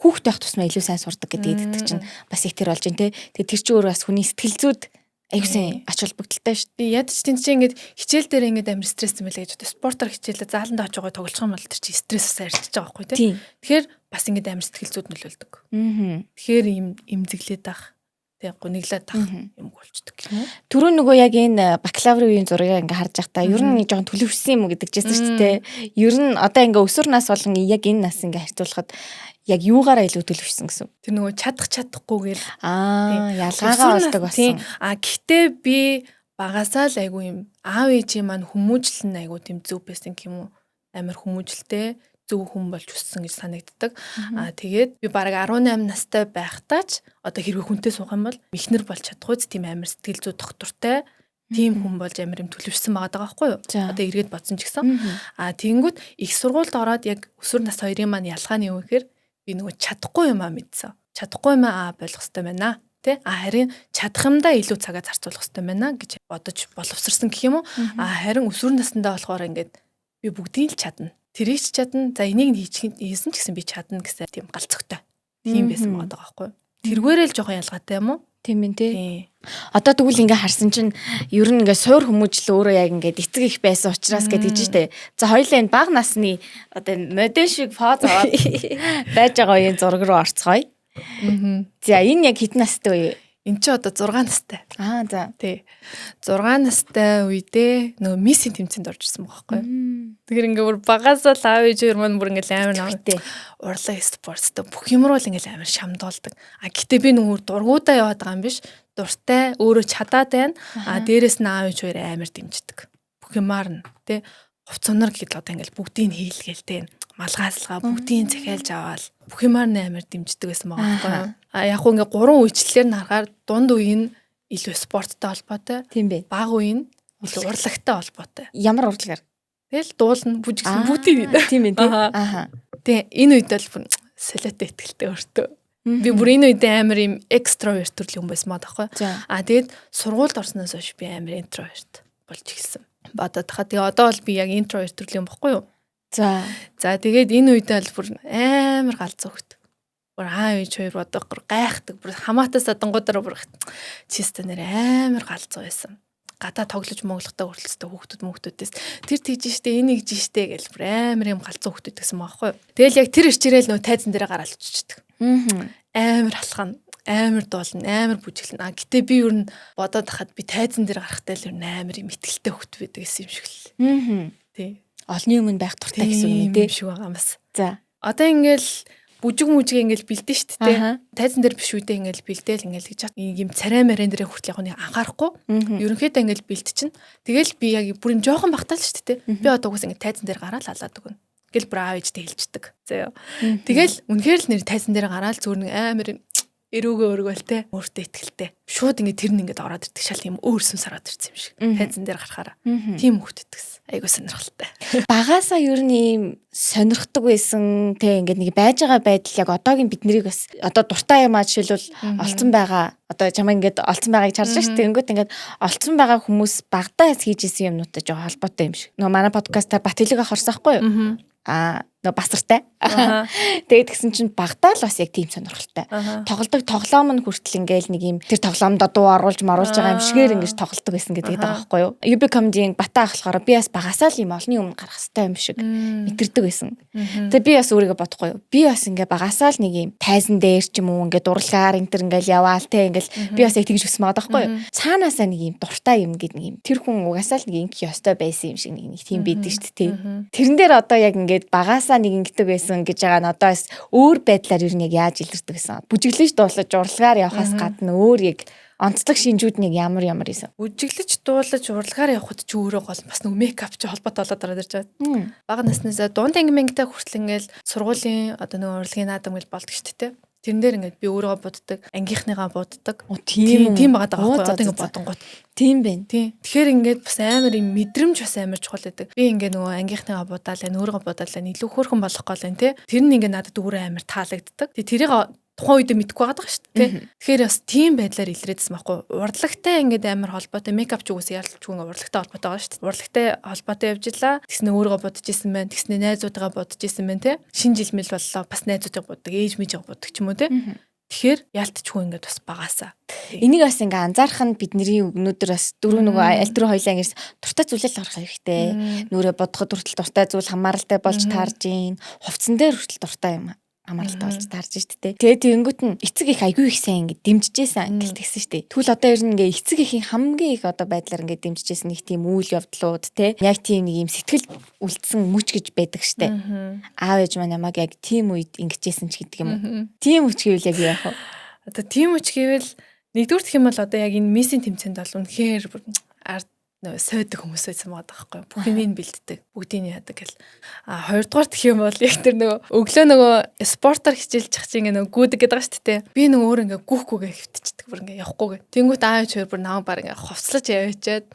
хүүхд байх тусмаа илүү сайн сурдаг гэдэг гэдэг чинь бас их тэр болж байна те. Тэгээ тэр чинь өөр бас хүний сэтгэл зүйд аюу сайн ач холбогдолтой шүү дээ. Ядч тэнд чинь ингээд хичээл дээр ингээд амар стресс юм байлаа гэж бодоо. Спортоор хичээлээ зааланд очиж байгаа тоглох юм бол тэр чинь стресс бас арилж байгаа байхгүй тий. Тэгэхээр бас ингээд амар сэтгэл зүйд нөлөөлдөг. Тэгэхээр ийм эмзэглээд ах, тэг гуниглаад ах юм болчдөг юм уу? Түрүү нөгөө яг энэ бакалаврын үеийн зургийг ингээ харж байхдаа ер нь жоохон төлөвшсөн юм уу гэдэг чийсэн шүү дээ. Ер нь одоо ингээ өсвөр нас болон яг энэ нас ингээ харьцуулахад яг юугаараа илүү төлөвшсөн гэсэн? Тэр нөгөө чадах чадахгүйгээр Аа, ялгаагаа болдог болсон. А гэхдээ би багасаа л айгүй юм аав ээжийн маань хүмүүжил нь айгүй тийм зөв байсан юм уу? Амар хүмүүжилтэй зөв хүн болж өссөн гэж санагддаг. Аа, тэгээд би бараг 18 настай байхдаа ч одоо хэрвээ хүнтэй суух юм бол эхнэр болж чадахгүй тийм амар сэтгэл зүй доктортай тийм хүн болж амар юм төлөвшсөн байгаа даа байхгүй юу? Одоо эргээд бодсон ч гэсэн. Аа, тэгэнгүүт их сургуульд ороод яг өсвөр нас хоёрын маань ялгаа нь юу гэхээр би нөгөө чадахгүй юм аа мэдсэн. Чадахгүй юм аа болох хэрэгтэй байна. Тэ? А харин чадах юмдаа илүү цагаа зарцуулах хэрэгтэй байна гэж бодож боловсрсон гэх юм уу? А харин өсвөр насндаа болохоор ингээд би бүгдийг л чадна. Тэрийг ч чадна. За, энийг нь хийсэн ч гэсэн би чадна гэсэн тийм галзөгтэй. Тийм байсан байгаа байхгүй юу? Тэргээрээ л жоохон ялгаатай юм уу? Тийм ээ тий. Одоо тэгвэл ингээ харсан чинь ер нь ингээ суур хүмүүжил өөрөө яг ингээ эцэг их байсан учраас гэдэг чинь штэ. За хоёулаа энэ бага насны одоо модель шиг поз аваад байж байгаа үеийн зураг руу орцгоё. За энэ яг хэдэн настай үе? Энд чи одоо 6 настай. Аа за. Тий. 6 настай үедээ нөгөө миссийн тэмцээнд орж ирсэн байгаа байхгүй юу. Тэгэхээр ингээ бүр багасаа л аав ээж хоёр маань бүр ингээ амар Тий. урлаг спорттой бүх юм руу л ингээл амар шамдуулдаг. А гэтээ би нөгөө дургуудаа яваад байгаа юм биш. Дуртай өөрөө чадаад байна. А дээрэс нь аав ээж хоёр амар дэмждэг. Бүх юмар нь тий. Хувц сунар гэдэл одоо ингээл бүгдийг хийлгээл тий. Малгайслага бүгдийг захиалж аваал бүх юмар нь амар дэмждэг байсан байгаа байхгүй юу. А яг хуу ингээ гурван үечлэлээр нь харахаар дунд үе нь илүү спорттой холбоотой, Тийм бэ. бага үе нь илүү урлагтай холбоотой. Ямар урлагаар? Тэгэл дуулна, бүжиглэн бүгдийг хийдэг. Тийм ээ тий. Аха. Аха. Тэгээ энэ үед бол бүр солиотой ихтэй өөртөө. Би бүр энэ үед амар юм экстраверт төрлийн хүн байсан маа таахгүй. За. А тэгээд сургуульд орсноос хойш би амар интроверт болж эхэлсэн. Бодоод тахаа тэгээ одоо бол би яг интроверт төрлийн хүн бохгүй юу? За. За тэгээд энэ үед бол бүр амар галзуу хөхт. Бүр аав ээж хоёр бодох бүр гайхдаг. Бүр хамаатай садангуудаараа бүр чиста нэр амар галзуу байсан. Гадаа тоглож моглохтой хүртэл хүүхдүүд мөхтүүдээс тэр тийж штэ энийг жи штэ гэл бүр амар юм галзуу хүүхдүүд гэсэн байгаа байхгүй юу. Тэгэл яг тэр ирчээрэл нөө тайзан дээрээ гараал очичдөг. Амар алхана, амар дуулна, амар бүжиглэнэ. А гэтээ би ер нь бодоод хахад би тайзан дээр гарахтай л ер нь амар юм итгэлтэй хүүхд байдаг гэсэн юм шиг л. Тий. Олны өмнө байх дуртай гэсэн үг юм Тийм тий. шиг байгаа юм бас. За. Одоо ингээл бүжиг мүжиг ингээл бэлдэн штэ тий. Аха. Тайзан дээр биш үедээ ингээл бэлдээл ингээл гэж юм царай марин дээр хүртэл яг нэг анхаарахгүй. Ерөнхийдөө ингээл бэлтчин. Тэгэл би яг бүр юм жоохон багтаал штэ тий. Би одоо угсаа ингээд тайзан дээр гараал алаад өгнө. Гэл бүр аав ээжтэй хэлждэг. Заяа. Тэгэл үнэхээр л нэр тайзан дээр гараал зүгээр нэг амар юм эрүүгөө өргөөл те өөртөө ихтэй. Шууд ингээд тэр нь ингээд ороод ирдэг шал юм өөр сүнс ороод ирсэн юм шиг. Тайзан дээр гарахаараа. Тийм хөвгт гэсэн. Айгуу сонирхолтой. Багасаа ер нь ийм сонирхдаг байсан те ингээд нэг байж байгаа байдал яг одоогийн бид нарыг бас одоо дуртай юм аа жишээлбэл олцсон байгаа одоо чамаа ингээд олцсон байгааг чарж шүү дээ. Тэнгүүт ингээд олцсон байгаа хүмүүс багадаа хийж исэн юмнуудтай жоо холбоотой юм шиг. Нөгөө манай подкастаар Батэлэг ах орсон хгүй юу? Аа нөгөө басартай. Тэгээд тэгсэн чинь багадаа л бас яг тийм сонирхолтой. Тоглодог тоглоом нь хүртэл ингээл нэг юм тэр тоглоомдо дуу оруулж маруулж байгаа юм шигээр ингэж тоглодог байсан гэдэг байгаа байхгүй юу? UB Comedy-ийн Бата ах болохоор би бас багасаа л юм олны өмнө гарах хэрэгтэй юм шиг мэдэрдэг байсан. Тэгээ би бас өөрийгөө бодохгүй юу? Би бас ингээ багасаа л нэг юм тайзан дээр ч юм уу ингээ дурлагаар энэ төр ингээл яваал те ингээл би бас яг тэгж өссөн байгаа байхгүй юу? Цаанаасаа нэг юм дуртай юм гээд нэг юм тэр хүн угаасаа л нэг ингэх ёстой байсан юм шиг нэг тийм байдаг шүү дээ. Тэрэн дээр одоо яг ингээд багасаа нэг ингэдэг байсан гэж байгаа нь одоо бас өөр байдлаар ер нь яг яаж илэрдэг гэсэн. Бүжиглэж дуулаж урлагаар явхаас гадна өөр яг онцлог шинжүүд нэг ямар ямар байсан. Бүжиглэж дуулаж урлагаар явхад ч өөрөө гол бас нэг мейкап чи холбоотой болоод ороод ирж байгаа. Бага наснаасаа дунд анги мангитай хүртэл ингээл сургуулийн одоо нэг урлагийн наадам гэл болдог шүү дээ. Тэрэн дээр ингээд би өөрийгөө буддаг, ангийнхныгаа буддаг. Тийм Тийм байгаа даа байхгүй одоо ингээд бодонгууд. Тийм байна. Тийм. Тэгэхээр ингээд бас амар юм мэдрэмж бас амар чухал байдаг. Би ингээд нөгөө ангийнхныгаа будаал, өөрийгөө будаал, илүү хөөрхөн болох гол энэ тий. Тэр нь ингээд надад өөрөө амар таалагддаг. Тэгээ тэрийг тухайн үедээ мэдэхгүй байгаа даа шүү дээ. Тэгэхээр бас тийм байдлаар илрээдсэн байхгүй. Урлагтай ингээд амар холбоотой мейкап ч үгүйс ялчгүй ингээд урлагтай холбоотой байгаа шүү дээ. Урлагтай холбоотой явж илаа. Тэгснэ өөрийгөө бодож исэн байна. Тэгснэ найзуудыгаа бодож исэн байна те. Шинэ жил мэл боллоо. Бас найзуудыг боддог, ээж мэжийг боддог ч юм уу те. Тэгэхээр ялтчгүй ингээд бас багаасаа. Энийг бас ингээ анзаарах нь бидний өнөөдөр бас дөрөв нөгөө аль дөрөв хоёлаа ингэс дуртай зүйлэл гарах хэрэгтэй. Нүрээ бодоход хүртэл дуртай зүйл хамааралтай болж таарж гин. Хувцсан дээр хүртэл дуртай юм хамааралтай болж таарж штэ тэ. Тэгээд тэгэнгүүт нь эцэг их айгүй их сайн ингэ дэмжижсэн гэл тэгсэн штэ. Тэгвэл одоо ер нь ингээ эцэг эхийн хамгийн их одоо байдлаар ингээ дэмжижсэн нэг тийм үйл явдлууд те. Яг тийм нэг юм сэтгэл үлдсэн мөч гэж байдаг штэ. Аав ээж маань намайг яг тийм үед ингэжсэн ч гэдэг юм уу. Тийм хүч гэвэл яг яах вэ? Одоо тийм хүч гэвэл нэгдүгээр гэх юм бол одоо яг энэ миссийн тэмцээнд бол үнэхээр ард нөө сойдог хүмүүс байсан байгаа байхгүй бүх юмыг бэлддэг, бүгдийг нь яадаг гэл. А хоёрдугаар гэх юм бол яг тэр нөгөө өглөө нөгөө спортоор хичээлчих чинь ингээ нөгөө гүйдэг гэдэг байгаа шүү дээ. Би нөгөө өөр ингээ гүйхгүйгээ хөвтчихдэг, бүр ингээ явахгүйгээ. Тэнгүүт аав ээж хоёр бүр намайг баг ингээ хувцлаж яваачаад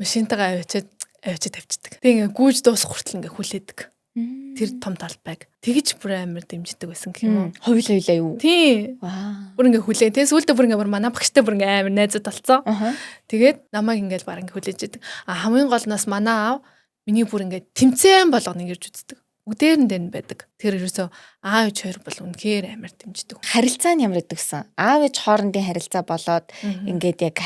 машинтайгаа аваачаад авчиж тавьчихдаг. Тэг ингээ гүйж дуусах хүртэл ингээ хүлээдэг. Тэр том талбайг тэгж бүр амар дэмждэг байсан гэх юм уу. Хоёул хоёлаа юу? Тийм. Вау. Бүр ингээ хүлээ. Тэгээ сүүлдээ бүр ингээ бүр манай багштай бүр ингээ амар найзууд болцсон. Тэгээд намайг ингээл баг ингээ хүлээж идэг. А хамгийн гол нь бас манай аав миний бүр ингээ тэмцээн болгоно ингэж үздэг. Бүгдээр нь дээр нь байдаг. Тэгэхээр ерөөсөө аав ээж хоёр бол үнэхээр амар дэмждэг. Харилцаа нь ямар гэдэг гэсэн? Аав ээж хоорондын харилцаа болоод ингээд яг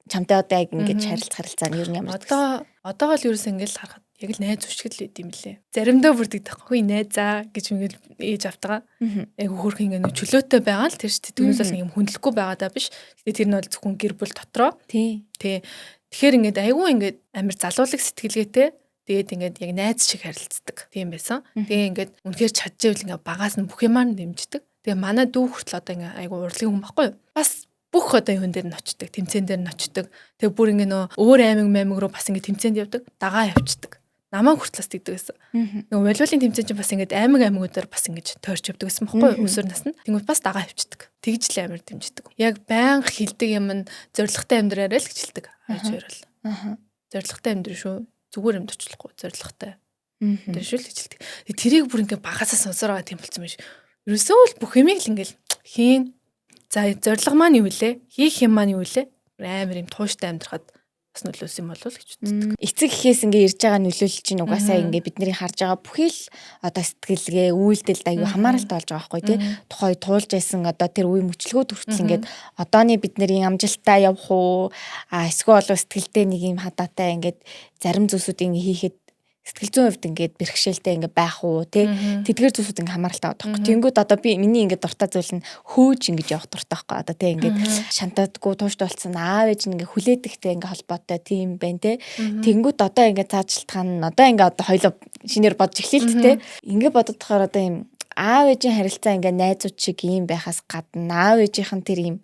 чамтай одоо яг ингээд харилцах харилцаа нь ер нь ямар гэдэг? Одоо л ерөөсөө ингээд л харахад яг л найз шиг л байд юм лээ. Заримдаа бүрдэг тахгүй найзаа гэж ингээд ээж автгаа. Яг хөөрхөн ингээд нөө чөлөөтэй байгаа л тэр шүү дээ. Түүнээс бол нэг юм хүндлэхгүй байгаа даа биш. Гэтэ тэр нь бол зөвхөн гэр бүл дотроо. Тий. Тий. Тэгэхээр ингээд айгүй ингээд амар залуулаг сэтгэлгээтэй. Тэгээд ингээд яг найз шиг харилцдаг. Тийм байсан. Тэгээ ингээд үнэхээр чадчихвэл ингээд багаас нь бүх юмар нь дэмждэг. Тэгээ манай дүү хүртэл одоо ингээд айгүй урлагийн хүн баггүй юу? Бас бүх одоо юун дээр нь очдог, тэмцээн дээр нь очдог. Тэгээ бүр ингээ нөө өөр аймаг маймаг руу бас ингээ тэмцээнд явдаг, дагаа явцдаг. Намаа хүртэл бас тэгдэг гэсэн. Нөгөө волейболын тэмцээн чинь бас ингээд аймаг аймагуудаар бас ингэж тойрч явдаг гэсэн бохгүй юу? Өсвөр наснд. Тэнгүүд бас дагаа явцдаг. Тэгж л амар дэмждэг. Яг байнга хилдэг юм нь зоригтой амьдраарай л гэж хэлдэг. Ааж хоёр бол. Зоригтой амьдрын шүү. Зүгээр юм төчлөхгүй зоригтой. Тэр шүү л гэж хэлдэг. Тэрийг бүр ингээ багасаа сонсороо байгаа тийм болсон юм биш. Ерөөсөө л бүх юмыг л ингээл хийн. За зорилго маань юу вэ? Хийх юм маань юу вэ? Амар юм тууштай амьдрахад бас нөлөөлсөн юм болов уу гэж боддог. Эцэг эхээс ингээ ирж байгаа нөлөөлөл чинь угаасаа ингээ бидний харж байгаа бүхий л одоо сэтгэлгээ, үйлдэлд аюу хамааралтай болж байгаа байхгүй тий. Тухай туулж байсан одоо тэр үе мөчлөгөө хүртэл ингээд одооны бидний амжилтаа явах уу, а эсвэл болов сэтгэлдээ нэг юм хадаатай ингээд зарим зүйлсүүдийг ингээ хийхэд сэтгэл зүйн хувьд ингээд бэрхшээлтэй ингээд байх уу тий, тэдгэр зүйлсүүд ингээд хамааралтай байгаа байхгүй. Тэнгүүд одоо би миний ингээд дуртай зүйл нь хөөж ингээд явах дуртай байхгүй. Одоо тий ингээд шантаадгүй тууштай болсон аав ээж нь ингээд хүлээдэгтэй ингээд холбоотой тийм байна тий. Тэнгүүд одоо ингээд цаажилтхан одоо ингээд одоо хоёлоо шинээр бодож эхлэв л тий. Ингээд бодохоор одоо юм аав ээжийн харилцаа ингээд найзууд шиг ийм байхаас гадна аав ээжийнх нь тэр ийм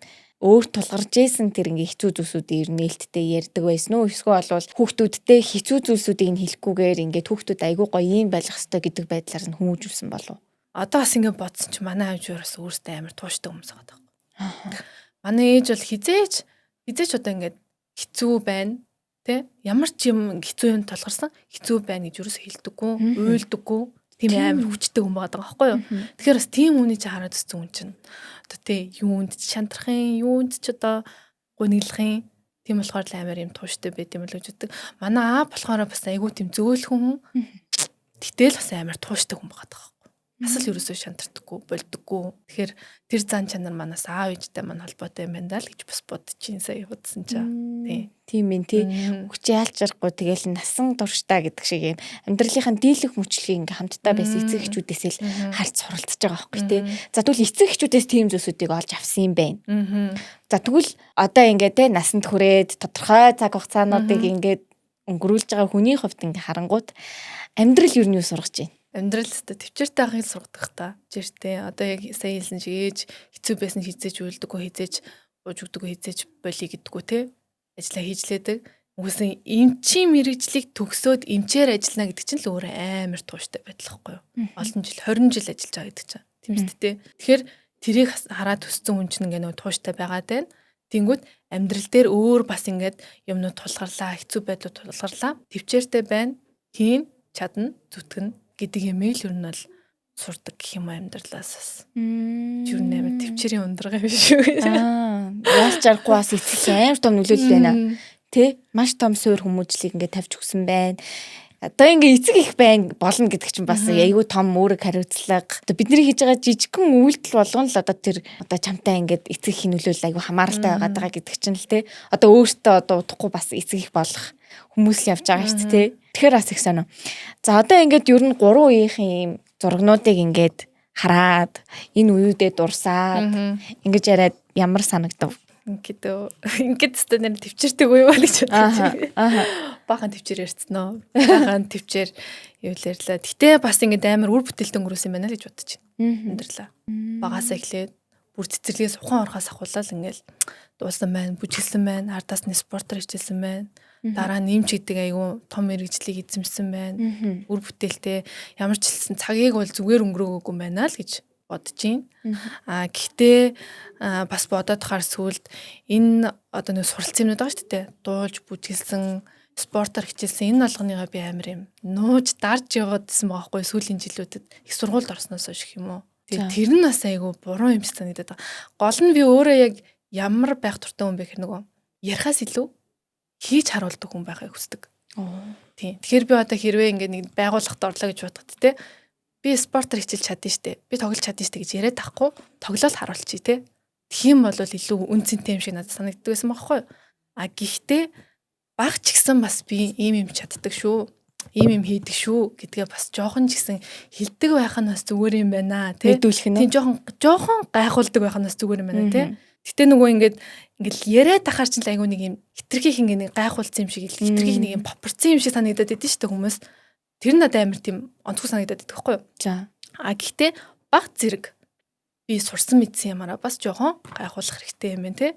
өөр тулгарч исэн тэр ингээ хэцүү зүйлсүүдийг ер нь нээлттэй ярьдаг байсан уу? Эсвэл бол хүүхдүүдтэй хэцүү зүйлсүүдийг нь хэлэхгүйгээр ингээд хүүхдүүд айгүй гоё юм байх хэвээр гэдэг байдлаар нь хүмүүжүүлсэн болов. Одоо бас ингээ бодсон чи манай аав ээж бас өөрсдөө амар тууштай хүмүүс байгаа байхгүй. Манай ээж бол хизээч одоо ингээд хэцүү байна тэ, ямар ч юм хэцүү юм тулгарсан хэцүү байна гэж юусоо хэлдэггүй, уйлдаггүй. Тийм амар хүчтэй хүн байгаа байхгүй юу? Тэгэхээр бас тийм хүний чи хараад өссөн хүн чинь одоо тий юунд ч шантрах юм, юунд ч одоо гуниглах юм. Тийм болохоор л амар юм тууштай байд юм л гэж боддог. Манай аа болохоор бас айгүй тийм зөөлхөн хүн. Гэтэл бас амар тууштай хүн байгаа байхгүй. Бас л ерөөсөө шантардаггүй, болдоггүй. Тэгэхээр тэр зан чанар манаас аав ээжтэй маань холбоотой юм байна даа л гэж бас бодчихин сая бодсон чаа. Тий. Тийм ээ тий. Хүч яалч аргагүй тэгэл насан туршдаа гэдэг шиг юм амьдралынхаа дийлэх мөчлөгийг ингээ хамтдаа байсан эцэг эхчүүдээсээ л харц суралцж байгаа байхгүй тий. За тэгвэл эцэг эхчүүдээс тийм зүйлсүүдийг олж авсан юм байна. За тэгвэл одоо ингээ тий насанд хүрээд тодорхой цаг хугацаануудыг ингээд өнгөрүүлж байгаа хүний хувьд ингээ харангуут амьдрал юу нь юу сургаж байна? Амьдрал өстө төвчээртэй байхыг сургадаг та. Төвчээртэй. Одоо яг сая хэлсэн шиг ээж хэцүү байсан хизээж уйлдаггүй, хизээж ууж өгдөггүй, хизээж болий гэдэггүй те. Ажлаа хийжлээдэг. Үгүйсэн эмчийн мэрэгжлийг төгсөөд эмчээр ажиллана гэдэг чинь л өөрөө амар тууштай байдал байхгүй юу? Олон жил 20 жил ажиллаж байгаа гэдэг чинь. Тийм үст те. Тэгэхээр тэрийг хараад өссөн хүн чинь ингээ нөө тууштай байгаад байна. Тэнгүүт амьдрал дээр өөр бас ингээд юмнууд тулгарлаа, хэцүү байдлууд тулгарлаа. Төвчээртэй байна. Хийн, чадна, зүтгэн гэдэг юм л ер нь бол сурдаг гэх юм амьдралаас бас. Юу нээр төвчээрийн ундрага юм шүү. Аа, яалч аргагүй бас эцэг амар том нөлөөлөл байна. Тэ? Маш том суур хүмүүжлийг ингээд тавьж өгсөн байна. Одоо ингээ эцэг их байна болно гэдэг чинь бас айгүй том үүрэг хариуцлага. Одоо бидний хийж байгаа жижигхэн үйлдэл болгон л одоо тэр одоо чамтай ингээд эцэг эхийн нөлөөлөл айгүй хамааралтай байгаад байгаа гэдэг чинь л тэ. Одоо өөртөө одоо удахгүй бас эцэг их болох хүмүүс л явж байгаа шүү дээ тэ. Тэгэхээр бас их сонио. За одоо ингээд ер нь гурван үеийнхэн ийм зургнуудыг ингээд хараад энэ үеүдээ дурсаад ингэж яриад ямар санагдав? Ингээд ингээд өстө нэр төвчээртэй үе юу гэж бодож. Бахан төвчээр ярьцсан уу? Бахан төвчээр юу л ярьлаа. Гэтэ бас ингээд амар үр бүтээлтэй өнгөрөөсөн юм байна л гэж бодож байна. Амьдралаа. Багасаа эхлээд бүр цэцэрлэгээс ухаан орохоос ахуулаад ингээл дуусан байна, бүжиглсэн байна, ардаас нь спортоор хичээлсэн байна. Дараа нь эмч гэдэг айгүй том мэрэгжлийг эзэмшсэн байна. Үр бүтээлтэй ямар ч хэлсэн цагийг бол зүгээр өнгөрөөгөөгүй юм байна л гэж бодож байна. Аа гэхдээ бас бодоод хаар сүлд энэ одоо нэг суралцсан юмнууд байгаа шүү дээ. Дуулж, бүжиглсэн, спортоор хичээлсэн энэ болгоныгоо би амар юм нууж дарж яваад байсан байгаа хгүй сүүлийн жилүүдэд их сургуульд орсноос хойш гэх юм уу. Тэгээд тэр нь бас айгүй буруу юм шиг санагдаад байгаа. Гол нь би өөрөө яг ямар байх дуртай хүн бэ гэхээр нөгөө ярихаас илүү хийж харуулдаг хүн байхыг хүсдэг. Тийм. Тэгэхээр би одоо хэрвээ ингээд нэг байгууллагт орлоо гэж бодоход те, Би спортоор хичээлж чадна штэ. Би тоглож чадна штэ гэж яриад тахгүй тоглоол харуулчих те. Тийм бол илүү үн цэнтэй юм шиг надад санагддаг байсан байхгүй юу? А гэхдээ баг ч гэсэн бас би ийм юм чаддаг шүү. Ийм юм хийдэг шүү гэдгээ бас жоохон ч гэсэн хэлдэг байх нь бас зүгээр юм байна тий. Мэдүүлэх нь. Тийм, жоохон гайхуулдаг байх нь бас зүгээр юм байна тий. Гэтэ нөгөө ингээд яриад ахаар чинь л айгүй нэг юм хитрхийх ингээд нэг гайхуулсан юм шиг, хитрхийх нэг юм попорцсон юм шиг санагдаад байдсан шүү дээ хүмүүс. Тэр нь надад амар тийм онцгой санагдаад байдаг байхгүй юу? А гэхдээ баг зэрэг би сурсан мэдсэн юмараа бас жоохон гайхуулах хэрэгтэй юм байна те.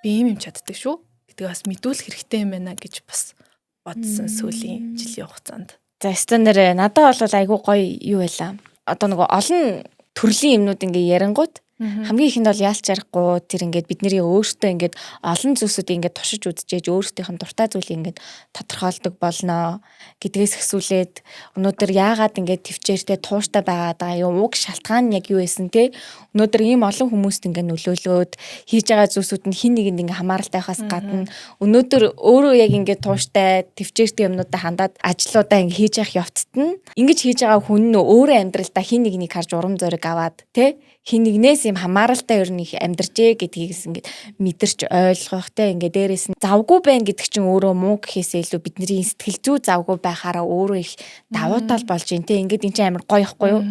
Би ийм юм чаддаг шүү гэдгээ бас мэдүүлэх хэрэгтэй юм байна гэж бас бодсон сүүлийн жилийн хугацаанд. За, өстө нэр надад бол айгүй гоё юу байла. Одоо нөгөө олон төрлийн юмнууд ингээ ярангууд хамгийн ихэнд бол яалч аргагүй тэр ингээд бидний өөртөө ингээд олон зүйлсүүдийг ингээд туршиж үзчихээж өөрсдийнх нь дуртай зүйлийг ингээд тодорхойлдог болно гэдгээс ихсүүлээд өнөөдөр яагаад ингээд төвчээртэй тууштай байгаад байгаа юм, уг шалтгаан нь яг юу байсан те, өнөөдөр ийм олон хүмүүст ингээд нөлөөлөөд хийж байгаа зүйлсүүд нь хин нэгэнд ингээд хамааралтай байхаас гадна өнөөдөр өөрөө яг ингээд тууштай төвчээртэй юмнуудаа хандаад ажлуудаа ингээд хийж явах явцад нь ингэж хийж байгаа хүн нь өөрөө амьдралдаа хин нэгнийг харж урам зориг аваад те, хин нэгнээс юм хамааралтай ер нь их амьдарчээ гэдгийг ингээд мэдэрч ойлгох те, ингээд дээрэс нь завгүй байна гэдэг чинь өөрөө муу гэхээсээ илүү бидний сэтгэл зүй завгүй байхаараа өөрөө их давуу тал болж байна те. Ингээд эн чинь амар гоё ихгүй юу?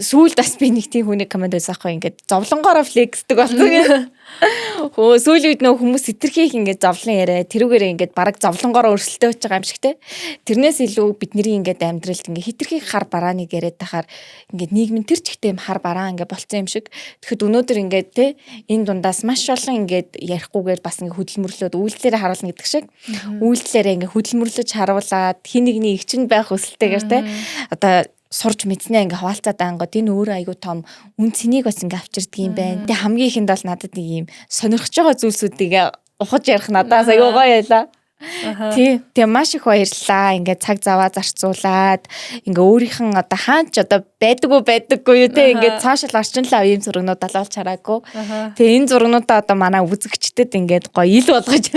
Сүүлд бас би нэг тийм хүний comment байсан хгүй, ингээд зовлонгоороо flex дэг болсон юм. Хөө сүүлийн үед нөө хүмүүс хэтэрхий их ингээд зовлон яриа тэрүүгээрээ ингээд бараг зовлонгоороо өрсөлдөж байгаа юм шиг те. Тэрнээс илүү бидний ингээд амьдралд ингээд хэтэрхий хар барааныг яриад тахаар ингээд нийгэм нь тэр чигтээ юм хар бараа ингээд болцсон юм шиг. Тэгэхэд өнөөдөр ингээд те, энэ дундаас маш олон ингээд ярихгүйгээр бас ингээд хөдөлмөрлөөд үйлдэлээрээ харуулна гэдэг шиг үйлдэлээрээ ингээд хөдөлмөрлөж харуулад хин нэгний эгчэнд байх хүсэлтэйгээр те, одоо сурж мэдснээ ингээ хаваалцаад ангууд энэ өөрөө айгүй том үн цэнийг бас ингээ авчирдаг юм байна. Тэгээ хамгийн ихэнд бол надад нэг юм сонирхож байгаа зүйлсүүдийг ухаж ярих надаас айгүй гоё байлаа. Тий. Тэгээ маш их баярлалаа. Ингээ цаг заваа зарцуулаад ингээ өөрийнх нь одоо хаан ч одоо байдаггүй байдаггүй юу те, ингээ social орчинлаа ийм зурагнууд алуулж хараагүй. Тэгээ энэ зурагнуудаа одоо манай үзэгчдэд ингээд гоё ил болгож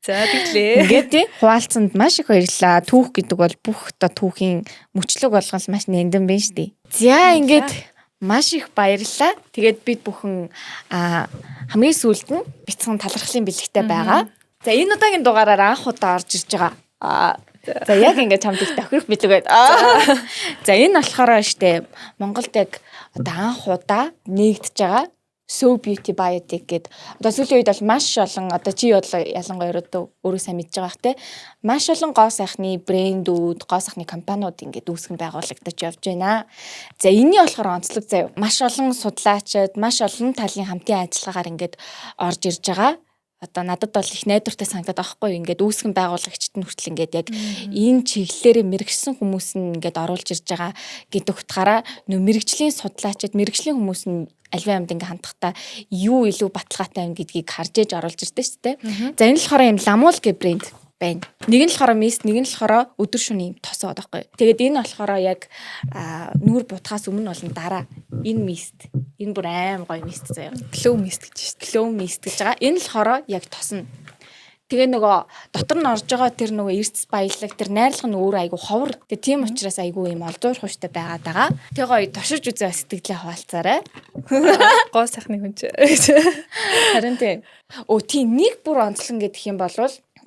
За, тэглээ. Ингээд тий хуваалцсанд маш их баярлалаа. Түүх гэдэг бол бүх одоо түүхийн мөчлөг болгоно маш нандин байна шүү дээ. За, ингээд маш их баярлалаа. Тэгээд бид бүхэн хамгийн сүүлд нь бяцхан талархлын бэлэгтэй байгаа. За, энэ удаагийн дугаараар анх удаа орж ирж байгаа. За, яг ингээд чамд их тохирох бэлэг байд. За, энэ болохоор штэ Монголд яг одоо анх удаа нээгдэж байгаа So Beauty Biotic гэдэг. Одоо сүүлийн үед бол маш олон, одоо чи бол ялангуяа өөрөө сайн мэдж байгаа бах те, маш олон гоо сайхны брэндүүд, гоо сайхны компаниуд ингээд үүсгэн байгуулагдаж явж байна. За, энэний болохоор онцлог заяа, маш олон судлаачид, маш олон талын хамтын ажиллагаагаар ингээд орж ирж байгаа. Одоо надад бол их найдвартай санагдаад байгаа хгүй, ингээд үүсгэн байгуулагчид нь хүртэл ингээд яг энэ чиглэлээрээ мэргэшсэн хүмүүс нь ингээд оруулж ирж байгаа гэдэг утгаараа нөө мэргэжлийн судлаачид, мэргэжлийн хүмүүс нь аливаа юмд ингээд хандахтаа юу илүү баталгаатай юм гэдгийг харж ээж оруулж ирдэ шүү дээ. За, энэ болохоор юм Ламул гэх брэнд байна. Нэг нь болохоор mist, нэг нь болохоор өдөр шөнө юм тос байгаа байхгүй. Тэгээд энэ болохоор яг нүүр будахаас өмнө болон дараа энэ mist. Энэ бүр аим гоё mist заяа. Glow mist гэж шүү дээ. Glow mist гэж байгаа. Энэ болохоор яг тосно. Тэгээ нөгөө дотор нь орж байгаа тэр нөгөө эрдэс баялаг, тэр найрлага нь өөрөө айгу ховор. Тэгээ тийм учраас айгу юм олзуур хууштай байгаад байгаа. Тэгээ гоё туршиж үзээ, сэтгэлээ хуваалцаарай. Гоо сайхны хүн чи. Харин тийм. Өө тийм, нэг бүр онцлон гэдэг юм бол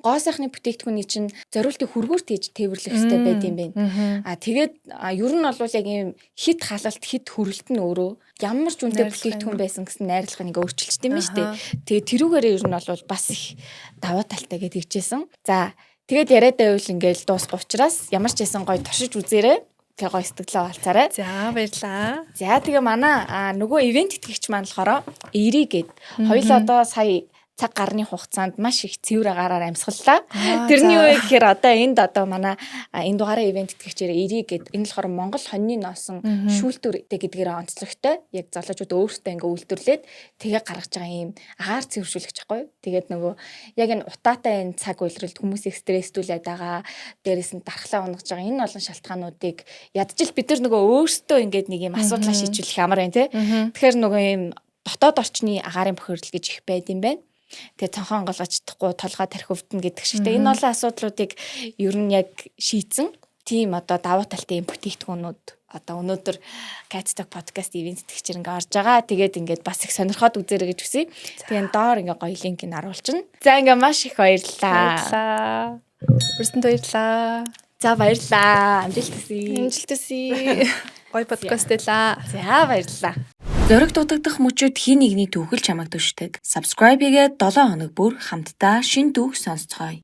гоо сайхны бүтээгдэхүүний чинь зориултыг хөргөөр тийж тээвэрлэх хэрэгтэй байд юм байна. А тэгээд ер нь бол яг ийм хит халалт, хит хөрөлт нь өөрөө ямар ч үнэтэй бүтээгдэхүүн байсан гэсэн найрлага нэг өөрчилчт юм байна шүү дээ. Тэгээд тэрүүгээрээ ер нь бол бас их давуу талтай гэдээ хэлжсэн. За, тэгээд яриад байвал ингээл дуусах учраас ямар ч байсан гоё туршиж үзээрэй. Тэгээ гоё сэтгэлээ хуваалцаарай. За, баярлаа. За, тэгээ манай нөгөө ивээн тэтгэгч маань болохоор Эри гээд хоёул одоо сая цаг гарны хугацаанд маш их цэвэр агаараар амьсгаллаа. Тэрний юу вэ гэхээр одоо энд одоо манай энэ дугаараа ивээн тэтгэгчээр Эри гээд, энэ болохоор Монгол хоньны носон шүүлтүүртэй гэдгээр онцлогтой. Яг залуучууд өөрсдөө ингээ үйлдвэрлээд тэгээ гаргаж байгаа юм агаар цэвэршүүлэгч байхгүй юу? Тэгээд нөгөө яг энэ утаатай энэ цаг үеэрэлд хүмүүсийг стресстүүлээд байгаа, дээрэс нь дархлаа унгаж байгаа энэ олон шалтгаануудыг ядчил бид нар нөгөө өөрсдөө ингээд нэг юм асуудлаа шийдвэрлэх ямар байна те. Тэгэхээр нөгөө юм дотоод орчны агаарын бохирдол гэж их байд юм байна. Тэгээ цонхоо онгойлгож чадахгүй, толгой тархи өвдөнө гэдэг шигтэй. Энэ олон асуудлуудыг ер нь яг шийдсэн тийм одоо давуу талтай юм бүтээгдэхүүнүүд Одоо өнөөдөр Cat Talk podcast event тэтгэгчээр ингээ орж байгаа. Тэгээд ингээд бас их сонирхоод үзээрэй гэж хүсье. Тэгээд доор ингээ гоё link ийг оруулчихна. За, ингээ маш их баярлалаа. Баярлалаа. Бүрсэнд баярлалаа. За, баярлалаа. Амжилт хүсье. Амжилт хүсье. Гоё подкаст байлаа. За, баярлалаа. Зориг дутагдах мөчөд хэн нэгний түүхэл чамайг түшдэг. Subscribe хийгээд 7 хоног бүр хамтдаа шинэ түүх сонсцгоё.